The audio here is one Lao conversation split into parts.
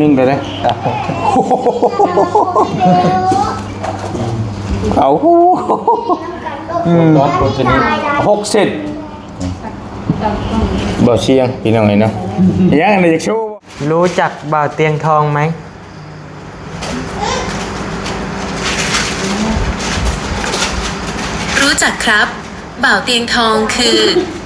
ໜຶ່ງໄດ້ເດ້ ເອົາ ອືມ ຫົກເຊັນ ບໍ່ສ່ຽງ ພີ່ນ້ອງເອີຍເນາະ ຍັງໄດ້ຢາກໂຊ รู้จักบ่าวเตียงทองไหม รู้จักครับ บ่าวเตียงทองคือ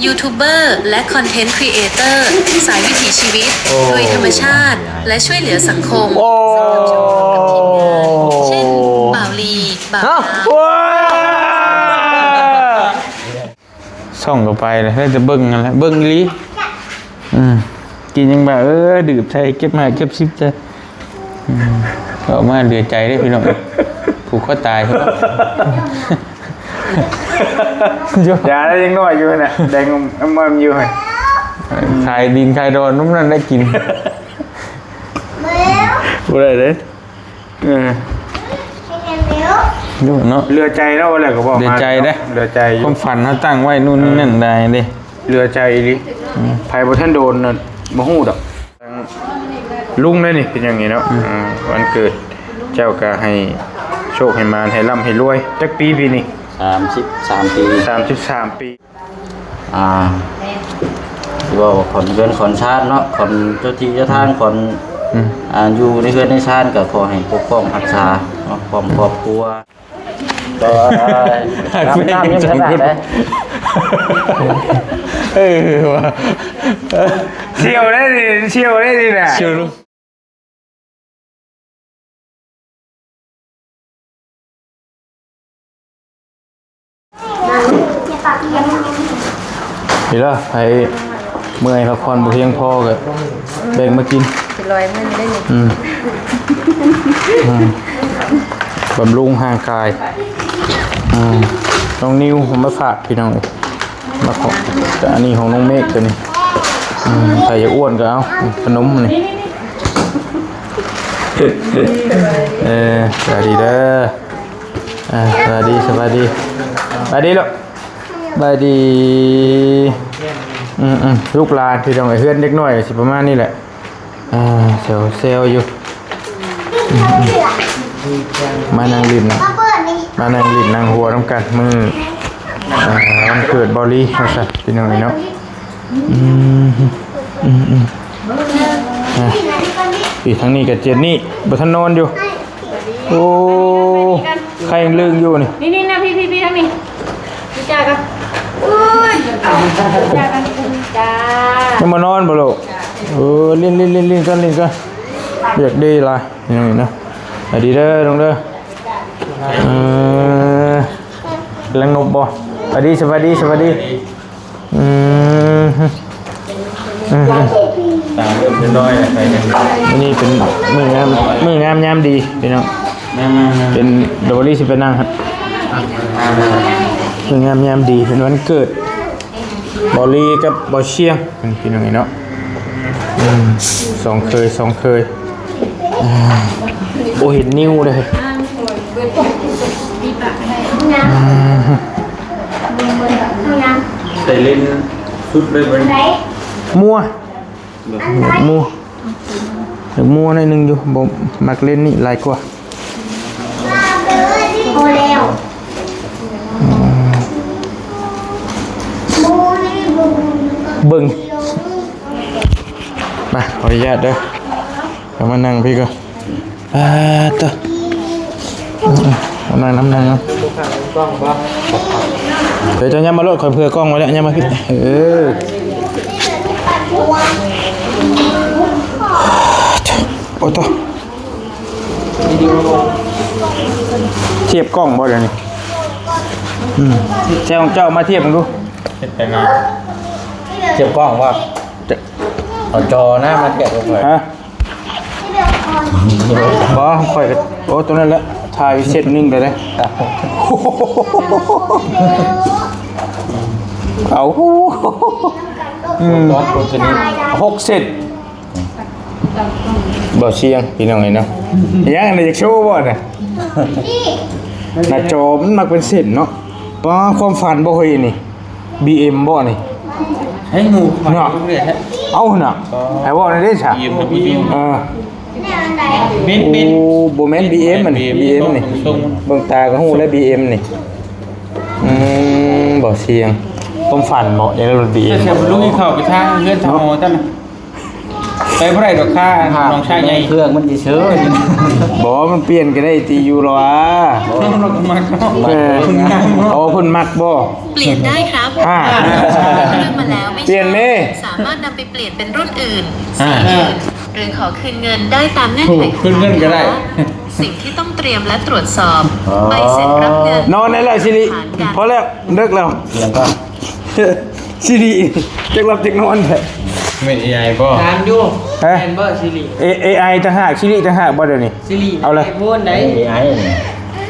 ยูทูบเบอร์และคอนเทนต์ครีเอเตอร์สายวิถีชีวิต โอ้ ลุยธรรมชาติ และช่วยเหลือสังคม โอ้ สำหรับชาวบ้านกับทีมงาน เช่น บ่าวลี บ่าว ฮะ น้ำ ว้า ส่องเข้าไปเลย ได้แต่เบิ่งนั่นแหละ เบิ่งอีหลี อืม กินยังแบบ เออ ดื่มใส่ เก็บมา เก็บซิปใส่ อืม ออกมาเหลือใจเด้อพี่น้อง ผูกคอตาย อย่าได้ยังน้อยอยู่น่ะ แดงมันอยู่หั่น ขายดินขายดอน มันนั่นได้กิน บ่ได้เด้ เออ ดูเนาะ เหลือใจเนาะ ว่าแล้วก็บอกมา เหลือใจเด้ เหลือใจอยู่ ความฝันเฮาตั้งไว้นู่นนี่นั่นได้เด้ เหลือใจอีหลี อืม ไผบ่ทันโดนน่ะบ่ฮู้ดอก ลุงเด้นี่เป็นอย่างนี้เนาะ อืม อ่า วันเกิดเจ้าก็ให้โชคให้หมาน ให้ร่ำให้รวย จักปีปีนี้ สามสิบสาม ปี สามสิบสาม ปี ອ່າ ເວົ້າຂອນເຮືອນຂອນຊານເນາະ ຂອນເຈົ້າທີ່ເຈົ້າທາງ ຂອນ ອືມ ອ່າ ຢູ່ໃນເຮືອນໃນຊານ ກໍຂໍໃຫ້ປົກປ້ອງຮັກສາເນາະ ພ້ອມຄອບຄົວ ກໍ ຮັກແພງ ນ້ຳ ນ້ຳ ສອງຄົນ ນ້ຳ ເອີ ວ່າ ສ່ຽວໄດ້ນີ້ ສ່ຽວໄດ້ນີ້ນະ ສ່ຽວ. ນີ້ລະ ໃຜເມື່ອຍພັກຜ່ອນບໍ່ພຽງພໍກໍແບ່ງມາກິນ ຊິລອຍມື້ນີ້ໄດ້ນີ້ ອືມ ອືມ ບຳລຸງຮ່າງກາຍ ອືມ ນ້ອງນິວເອົາມາຝາກພີ່ນ້ອງເອີຍ. ມາຂອງ ແຕ່ອັນນີ້ຂອງນ້ອງເມກຕົວນີ້ ອືມ ໃຜຢາກອ້ວນກໍເອົາ ຂະໜົມນີ້ ເອີ ສະບາຍດີເດີ ອ່າ ສະບາຍດີ ສະບາຍດີ ສະບາຍດີລູກ ສະບາຍດີ ອືມໆ ລູກຫຼານ ພີ່ນ້ອງເອີຍ ເຮືອນເດັກນ້ອຍກໍຊິປະມານນີ້ແຫຼະ. ອ່າ ແຊວໆຢູ່ ອືມໆ ມານັ່ງຫຼິ້ນ ມານັ່ງຫຼິ້ນນັ່ງຫົວນຳກັນ ມື້ ອ່າ ວັນເກີດເບົາລີວ່າຊັ້ນ ພີ່ນ້ອງເອີຍເນາະ ອືມ ອືມໆ ອ່າ ອີກທາງນີ້ກໍເຈັດນີ້ ບໍ່ທັນນອນຢູ່ ໂອ້ ໄຂ່ຍັງເລີ້ງຢູ່ນີ້ ນີ້ໆ ນະ ພີ່ໆ ທາງນີ້ ຈ້າກໍ ໂອ້ຍ ຈ້າກໍ ຈ້າ ຍັງບໍ່ນອນບໍ່ລູກ? ເອີ ຫຼິ້ນໆໆໆ ກ່ອນ ຫຼິ້ນກ່ອນ ວຽກດີຫຼາຍ ນີ້ນະ ສະບາຍດີເດີ ລຸງເດີ ເອີ ກຳລັງນົບບໍ່? ສະບາຍດີ ສະບາຍດີ ສະບາຍດີ ອືມ ອືມ ຕາເລີ່ມນ້ອຍແລ້ວ ໄປເລີຍ ມື້ນີ້ເປັນມື້ງາມ ມື້ງາມຍາມດີ ພີ່ນ້ອງ ແມ່ນໆໆ ເປັນ ດອກມະລີຊິໄປນັ່ງຫັ້ນ ມື້ງາມຍາມດີ ເປັນວັນເກີດ ເບົາລີກັບເບົາຊຽງ ພີ່ນ້ອງເອີຍເນາະ ອືມ ສອງເຄີຍ ສອງເຄີຍ ອ່າ ໂອ້ ເຫັນນິ້ວເດ້ ອືມ ໃສ່ເລນສຸດເລີຍ ບໍ່ ມົວ ໝູ່ ໝູ່ໜ້ອຍໜຶ່ງຢູ່ ບໍ່ມັກເລນນີ້ຫຼາຍກວ່າ ພໍແລ້ວ ອືມ ເບິ່ງ ມາ ຂໍອະນຸຍາດເດີ ເຂົ້າມານັ່ງພີ້ກ່ອນ. ປາດໂທ້ ອືມໆ ເອົານັ່ງນຳ ນັ່ງນຳ ເດີ ເຈົ້າຍ່າງມາໂລດ ຂ້ອຍເຜືອກ້ອງໄວ້ແລ້ວ ຍ່າງມາພີ້ ເອີ ໂອ້ໂທ້ ທຽບກ້ອງບໍ່ດຽວນີ້ ອືມ ແຊຂອງເຈົ້າມາທຽບເບິ່ງດູ ເຮັດໄປມາ ທຽບກ້ອງບໍ່? ເອົາຈໍນະມາທຽບກັບຂ້ອຍ ຮະ? ບໍ່ ຂ້ອຍກໍ ໂອ້ ຕົວນັ້ນແຫຼະ ຖ່າຍເສັ້ນໜຶ່ງໄດ້ເດ້ ເອົາ ອືມ ຫົກເສັ້ນ ບໍ່ສ່ຽງ ພີ່ນ້ອງເອີຍເນາະ ຍັງໄດ້ຢາກໂຊບໍ່ນະ? ໜ້າຈໍມັນມັກເປັນເສັ້ນເນາະ ປ້າ ຄວາມຝັນບໍ່ເຮີ້ຍນີ້? ບີເອັມບໍ່ນີ້? ໃຫ້ໝູ່ເນາະ ເອົານະ ໃຫ້ເວົ້າແນວໃດຊະ? ບີເອັມດັບເບິນຢູ ເອີ ເບັນ ໂອ້ ເບັນ ບໍ່ແມ່ນ ບີເອັມ ອັນນີ້ ບີເອັມ ນີ້ ເບິ່ງຕາກໍຮູ້ແລ້ວ ບີເອັມ ນີ້. ອືມ ບໍ່ສ່ຽງ ຄວາມຝັນເບາະ ຢາກໄດ້ລົດ ບີເອັມ ແຕ່ບໍ່ຮູ້ເຂົ້າໄປທາງເຮືອນທາງຫໍຊັ້ນນະ ໄປບໍ່ໄດ້ດອກ ຄ່ານ້ອງຊາຍໃຫຍ່ ເຄື່ອງມັນຊິເຊີຍ. ບໍ່ ມັນປ່ຽນກໍໄດ້ຕິ ຢູ່ລະວ່າ ເອີ ເອີ ເພິ່ນມັກບໍ່? ເພິ່ນມັກບໍ່? ປ່ຽນໄດ້ຄັບ ອ່າ ເລືອກມາແລ້ວ ປ່ຽນແມ້ ສາມາດນຳໄປປ່ຽນເປັນລຸ້ນອື່ນ ອ່າ ສີອື່ນ ຫຼືຂໍຄືນເງິນໄດ້ຕາມເງື່ອນໄຂຂອງຮ້ານຄ້າ. ຄືນເງິນກໍໄດ້. ສິ່ງທີ່ຕ້ອງຕຽມ ແລະ ຕວດສອບ ອໍ ໃບເສັດຮັບເງິນ. ນອນໄດ້ແລ້ວ ຊິລິ ນານການ ພໍແລ້ວ ເລິກແລ້ວ. ອີຫຍັງກໍ? ຊິລິ ຈັກຫຼັບຈັກນອນແທ້. ແມ່ນເອໄອບໍ່? ຖາມຢູ່. ຮະ? ແມ່ນບໍ່ ຊິລິ? ເອ ເອໄອຕ່າງຫາກ ຊິລິຕ່າງຫາກບໍ່ດຽວນີ້? ຊິລິ ເອົາເລີຍ ໄອໂຟນໃດ໋? ເອໄອນີ້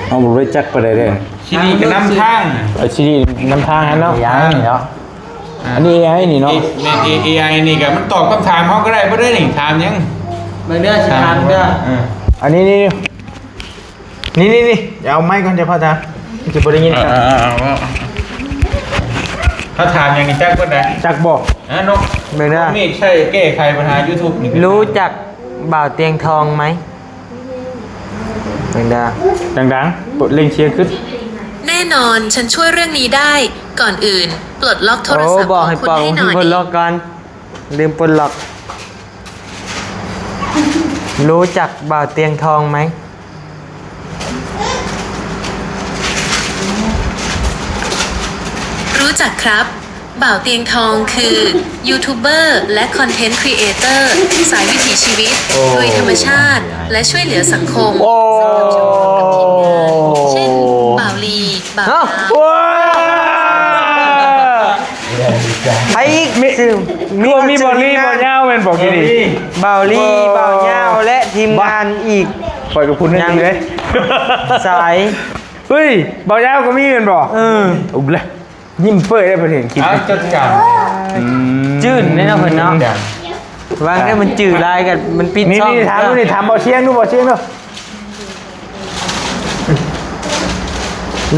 ເຮົາບໍ່ຮູ້ຈັກປານໃດເດ້. ຊິລິກໍນຳທາງ. ເອີ ຊິລິນຳທາງຫັ້ນເນາະ. ເອໄອນີ້ເນາະ. ອ່າ ອັນນີ້ເອໄອນີ້ເນາະ. ເອ ແມ່ນເອ ເອໄອນີ້ກໍມັນຕອບຄຳຖາມເຮົາກໍໄດ້ ບໍ່ໄດ້ນີ້ ຖາມຫຍັງ? ເບິ່ງເດີ ຊິຖາມເດີ. ເອີ ອັນນີ້ ນີ້ ນີ້ ນີ້ ນີ້ ເອົາໄມກ່ອນ ຈະພາຖາມ ຊິບໍ່ໄດ້ຍິນ. ເອີ ເອີ ເອີ ເອົາ ເອົາ ເອົາ ເຮົາຖາມຫຍັງນີ້ ຈັກເບິດໄດ໋. ຈັກບໍ່? ອ່າ ເນາະ ເບິ່ງເດີ. ນີ້ໃຊ້ແກ້ໄຂບັນຫາຢູທູບນີ້. ຮູ້ຈັກบ่າວຕຽງທອງໄໝ? ດັງໆ ດັງໆ ເລັ່ງສຽງຂຶ້ນ. ແນ່ນອນ ฉัນช่วยเรื่องนี้ได้. ก่อนอื่น ปลดล็อกโทรศัพท์ของคุณให้หน่อย. ໂອ້ ບອກໃຫ້ປອບ ປลดล็อกก่อน ລືມປົດລັອກ. รู้จักบ่าวเตียงทองไหม? รู้จักครับ บ่าวเตียงทองคือยูทูบเบอร์และคอนเทนต์ครีเอเตอร์สายวิถีชีวิต โอ้ ลุยธรรมชาติ และช่วยเหลือสังคม โอ้ สำหรับชาวบ้านกับทีมงาน เช่น บ่าวลี บ่าว ฮะ งาม โอ้ ໃຜອີກ? ມີ ຄື ມີ ມີ ບໍ່ລີ ບໍ່ຍາວແມ່ນບໍ່? ກິນນີ້ ເອີ ມີ ບ່າວລີ ເອີ ບ່າວຍາວ ແລະ ທີມງານອີກ ຂ້ອຍກໍຜູ້ໜຶ່ງເດ້ ສາຍ ເຮີ້ຍ ບ່າວຍາວກໍມີແມ່ນບໍ່? ເອີ ອຸບລະ ຍິ້ມເປີຍໄດ້ ເພິ່ນເຫັນຄລິບ ເອົາ ຈັດການ ອືມ ຈື່ນເດ້ເນາະເພິ່ນເນາະ ວ່າງໃດມັນຈື່ຫຼາຍກໍມັນປິດຊ່ອງ. ນີ້ ນີ້ ຖາມດູນີ້ ຖາມບ່າວຊຽງດູ ບ່າວຊຽງດູ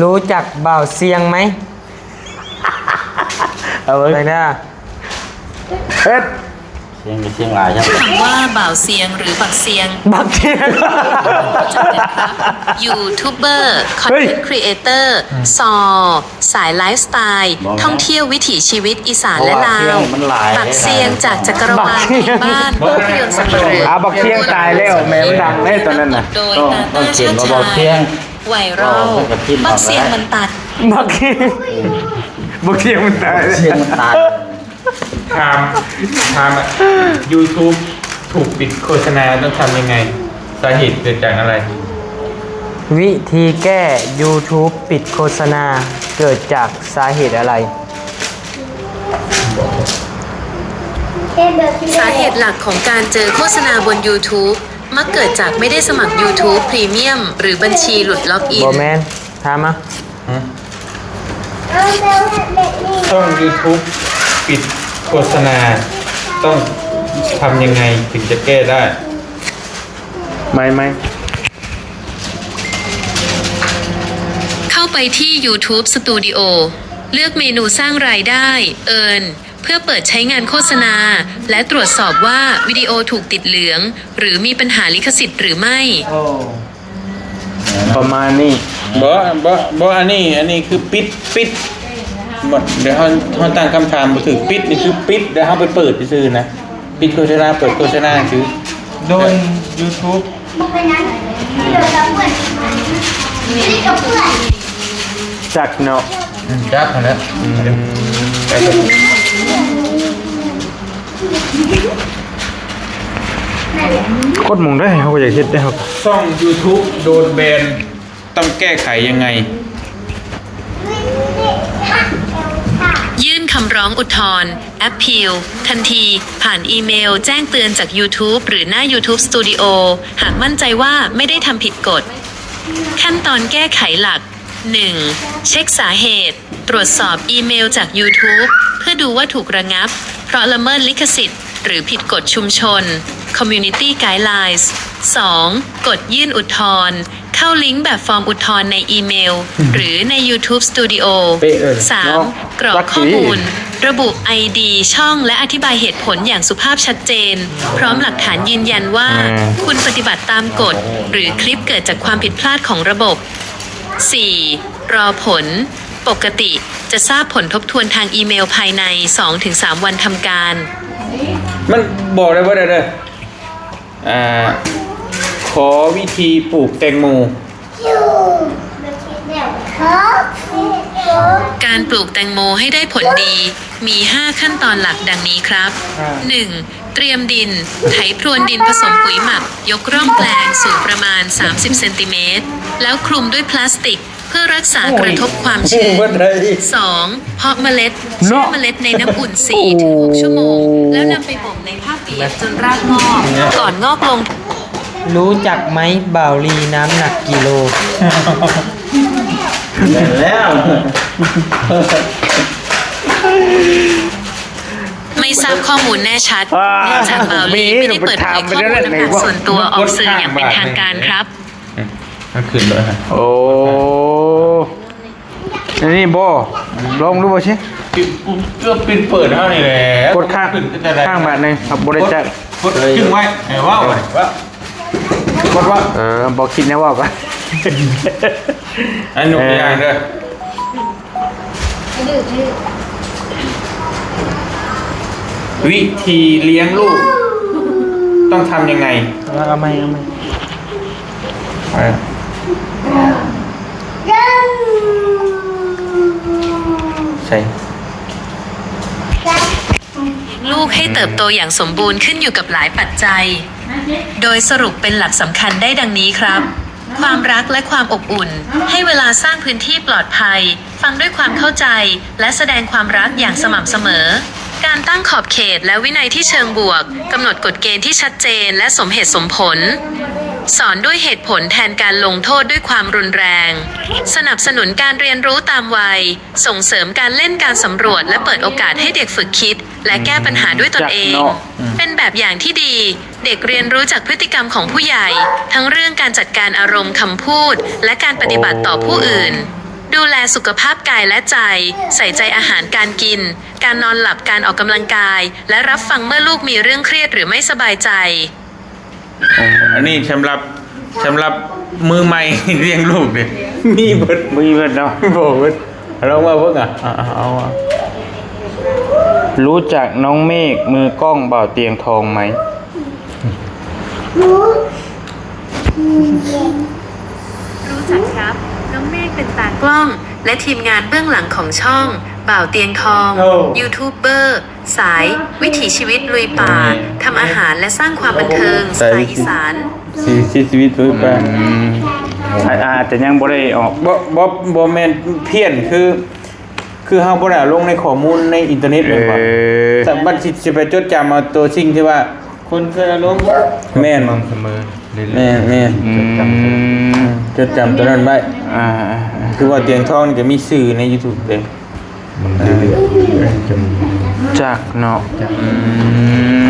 ຮູ້ຈັກບ່າວຊຽງໄໝ? ເອົາເບິ່ງ ໄປເດີ ເຮັດ ສຽງ ສຽງຫຼາຍ ຄຳວ່າບ່າວຊຽງ ຫຼື ບັກຊຽງ ບັກຊຽງ ຮູ້ຈັກກັນຄັບ ຢູທູບເບີ ຄອນເທັນຄຣີເອເຕີ ຊໍ ສາຍໄລຟ໌ສະໄຕລ໌ ທ່ອງທ່ຽວວິຖີຊີວິດອີສານ ແລະ ລາວ ບັກຊຽງ ຈາກຈັກກະວານເພງບ້ານ ພາບພະຍົນສັບປະເຫຼີ ອ່າ ບັກຊຽງຕາຍແລ້ວ ແມ່ນມັນດັງເດ້ຕອນນັ້ນນະ ໂດຍຕາຕ້າຊາດຊາຍ ໄວຣັລ ບັກຊຽງມັນຕາຍ ບັກຊຽງ ບັກຊຽງມັນຕາຍ ບັກຊຽງມັນຕາຍ. ຖາມ ຖາມ ຢູທູບ ຖືກປິດໂຄສະນາຕ້ອງທຳຍັງໄງ? ສາເຫດເກີດຈາກອະໄລ? ວິທີແກ້ ຢູທູບ ປິດໂຄສະນາ ເກີດຈາກສາເຫດອະໄລ? ສາເຫດຫຼັກຂອງການເຈີໂຄສະນາບົນຢູທູບ ມັກເກີດຈາກໄມ່ໄດ້ສະໝັກຢູທູບພຣີມຽມ ຫຼື ບັນຊີຫຼຸດລັອກອິນ. ບໍ່ແມ່ນ ຖາມມາ. ຮະ? ຊ່ອງຢູທູບປິດໂຄສະນາ ຕ້ອງທຳຍັງໄງເຖິງຈະແກ້ໄດ້? ໄມ ໄມ ເຂົ້າໄປທີ່ຢູທູບສະຕູດິໂອ ເລືອກເມນູສ້າງລາຍໄດ້ ເອີນ ເພື່ອເປີດໃຊ້ງານໂຄສະນາ ແລະ ຕວດສອບວ່າວິດີໂອຖືກຕິດເຫຼືອງ ຫຼື ມີບັນຫາລິຂະສິດຫຼືໄໝ? ໂອ້ ປະມານນີ້. ບໍ່ ບໍ່ ບໍ່ ອັນນີ້ ອັນນີ້ຄືປິດ ປິດ ບໍ່ ດຽວເຮົາ ເຮົາຕັ້ງຄຳຖາມບໍ່ຖືກ. ປິດນີ້ຄືປິດ ແລ້ວເຮົາໄປເປີດຊື່ໆນະ. ປິດໂຄສະນາ ເປີດໂຄສະນາຊື່. ໂດນຢູທູບ ຈັກເນາະ. ອືມ ຈັກຫັ້ນແຫຼະ. ອືມ ກົດໝົງໄດ້ ເຮົາກໍຢາກເຮັດໄດ້. ເຮົາ ຊ່ອງຢູທູບໂດນແບນ ຕ້ອງແກ້ໄຂຍັງໄງ? ຍື່ນຄຳຮ້ອງອຸດທອນ ແອັບພີວ ທັນທີ ຜ່ານອີເມວແຈ້ງເຕືອນຈາກຢູທູບ ຫຼື ໜ້າຢູທູບສະຕູດິໂອ ຫາກໝັ້ນໃຈວ່າໄມ່ໄດ້ທຳຜິດກົດ. ຂັ້ນຕອນແກ້ໄຂຫຼັກ ໜຶ່ງ ເຊັກສາເຫດ ຕວດສອບອີເມວຈາກຢູທູບ ເພື່ອດູວ່າຖືກລະງັບເພາະລະເມີດລິຂະສິດ ຫຼື ຜິດກົດຊຸມຊົນ ຄອມມູນິຕີ້ໄກດໄລນ໌. ສອງ ກົດຍື່ນອຸດທອນ ເຂົ້າລິ້ງແບບຟອມອຸດທອນໃນອີເມວ ຫຼື ໃນຢູທູບສະຕູດິໂອ. ສາມ ກຣອກຂໍ້ມູນ ระบุไอดีช่องและอธิบายเหตุผลอย่างสุภาพชัดเจน พร้อมหลักฐานยืนยันว่า อ่า คุณปฏิบัติตามกฎ หรือคลิปเกิดจากความผิดพลาดของระบบ สี่ รอผล ปกติจะทราบผลทบทวนทางอีเมลภายใน สองถึงสาม วันทำการ ມັນບອກໄດ້ບໍ່ໄດ້ເດີ ອ່າ ຂໍວິທີປູກແຕງໂມ. ການປູກແຕງໂມໃຫ້ໄດ້ຜົນດີ ມີຫ້າຂັ້ນຕອນຫຼັກດັ່ງນີ້ຄັບ. ໜຶ່ງ ຕຽມດິນ, ໄຖພຣວນດິນຜະສົມປຸ໋ຍໝັກ, ຍົກຮ່ອງແປງສູງປະມານສາມສິບເຊັນຕີເມັດ ແລ້ວຄລຸມດ້ວຍພລາສຕິກ ເພື່ອຮັກສາກະທົບຄວາມເຊື້ອ. ສອງ ເພາະເມລັດ, ແຊ່ເມລັດໃນນ້ຳອຸ່ນສີ່ເຖິງຫົກຊົ່ວໂມງ ແລ້ວນຳໄປບົ່ມໃນຜ້າປຽກຈົນລາກງອກ. ກ່ອນງອກລົງ ຮູ້ຈັກໄໝບ່າວລີນ້ຳໜັກກິໂລ? ແມ່ນແລ້ວ ไม่ทราบข้อมูลแน่ชัด เนื่องจากบ่าวลีไม่ได้เปิดเผยข้อมูลน้ำหนักส่วนตัวออกสื่ออย่างเป็นทางการครับ ມັນຂຶ້ນເລີຍ ໂອ້ ອັນນີ້ບໍ່ ລອງດູບໍ່ຊິ ເກືອບປິດເປີດເຮົານີ້ແຫຼະ ກົດຄ້າງ ຄ້າງບາດໜຶ່ງ ບໍ່ໄດ້ຈັກ ກົດຈຶ່ງໄວ້ ເອີ ເວົ້າ ເວົ້າ ກົດເວົ້າ ເອີ ບໍ່ຄິດແນວເວົ້າກະ ອັນຍົກຕົວຢ່າງເດີ ວິທີລ້ຽງລູກຕ້ອງທຳຍັງໄງ? ເອົາໃໝ່ ເອົາໃໝ່ ໃສ່ ลูกให้เติบโตอย่างสมบูรณ์ขึ้นอยู่กับหลายปัจจัย โดยสรุปเป็นหลักสำคัญได้ดังนี้ครับ ความรักและความอบอุ่น ให้เวลาสร้างพื้นที่ปลอดภัย ฟังด้วยความเข้าใจ และแสดงความรักอย่างสม่ำเสมอ การตั้งขอบเขตและวินัยที่เชิงบวก กำหนดกฎเกณฑ์ที่ชัดเจนและสมเหตุสมผล สอนด้วยเหตุผลแทนการลงโทษด้วยความรุนแรง สนับสนุนการเรียนรู้ตามวัย ส่งเสริมการเล่นการสำรวจ และเปิดโอกาสให้เด็กฝึกคิด และแก้ปัญหาด้วยตนเอง เป็นแบบอย่างที่ดี เด็กเรียนรู้จากพฤติกรรมของผู้ใหญ่ ทั้งเรื่องการจัดการอารมณ์ คำพูด และการปฏิบัติต่อผู้อื่น ดูแลสุขภาพกายและใจ ใส่ใจอาหารการกิน การนอนหลับ การออกกำลังกาย และรับฟังเมื่อลูกมีเรื่องเครียดหรือไม่สบายใจ ອັນນີ້ສຳລັບ ສຳລັບມືໃໝ່ລ້ຽງລູກເດ້ ມີເບິດ ມີເບິດເນາະ ບໍ່ເບິດ ລອງເວົ້າເບິ່ງອະ ເອົາ ເອົາ ເອົາ ຮູ້ຈັກນ້ອງເມກ ມືກ້ອງບ່າວຕຽງທອງໄໝ? รู้จักครับ น้องเมฆเป็นตากล้อง และทีมงานเบื้องหลังของช่อง บ่าวเตียงทอง ยูทูบเบอร์ สายวิถีชีวิตลุยป่า ทำอาหารและสร้างความบันเทิง สไตล์อีสาน วิถีชีวิตลุยป่า ອາດ ອາດຈະຍັງບໍ່ໄດ້ອອກ ບໍ່ ບໍ່ ບໍ່ແມ່ນພຽນ ຄື ຄືເຮົາບໍ່ໄດ້ເອົາລົງໃນຂໍ້ມູນໃນອິນເຕີເນັດແມ່ນບໍ່? ເອີ ບັດຊິ ຊິໄປຈົດຈຳເອົາຕົວສິ່ງທີ່ວ່າ ຄົນເຄີຍເອົາລົງ ແມ່ນ ສະໝໍ່າສະເໝີ ແມ່ນໆ ອືມ ຈົດຈຳຕົວນັ້ນໄວ້ ອ່າ ຄືວ່າຕຽງທອງນີ້ກໍມີຊື່ໃນຢູທູບເດ້ ມັນເລື້ອຍໆ ຈັກເນາະ ອື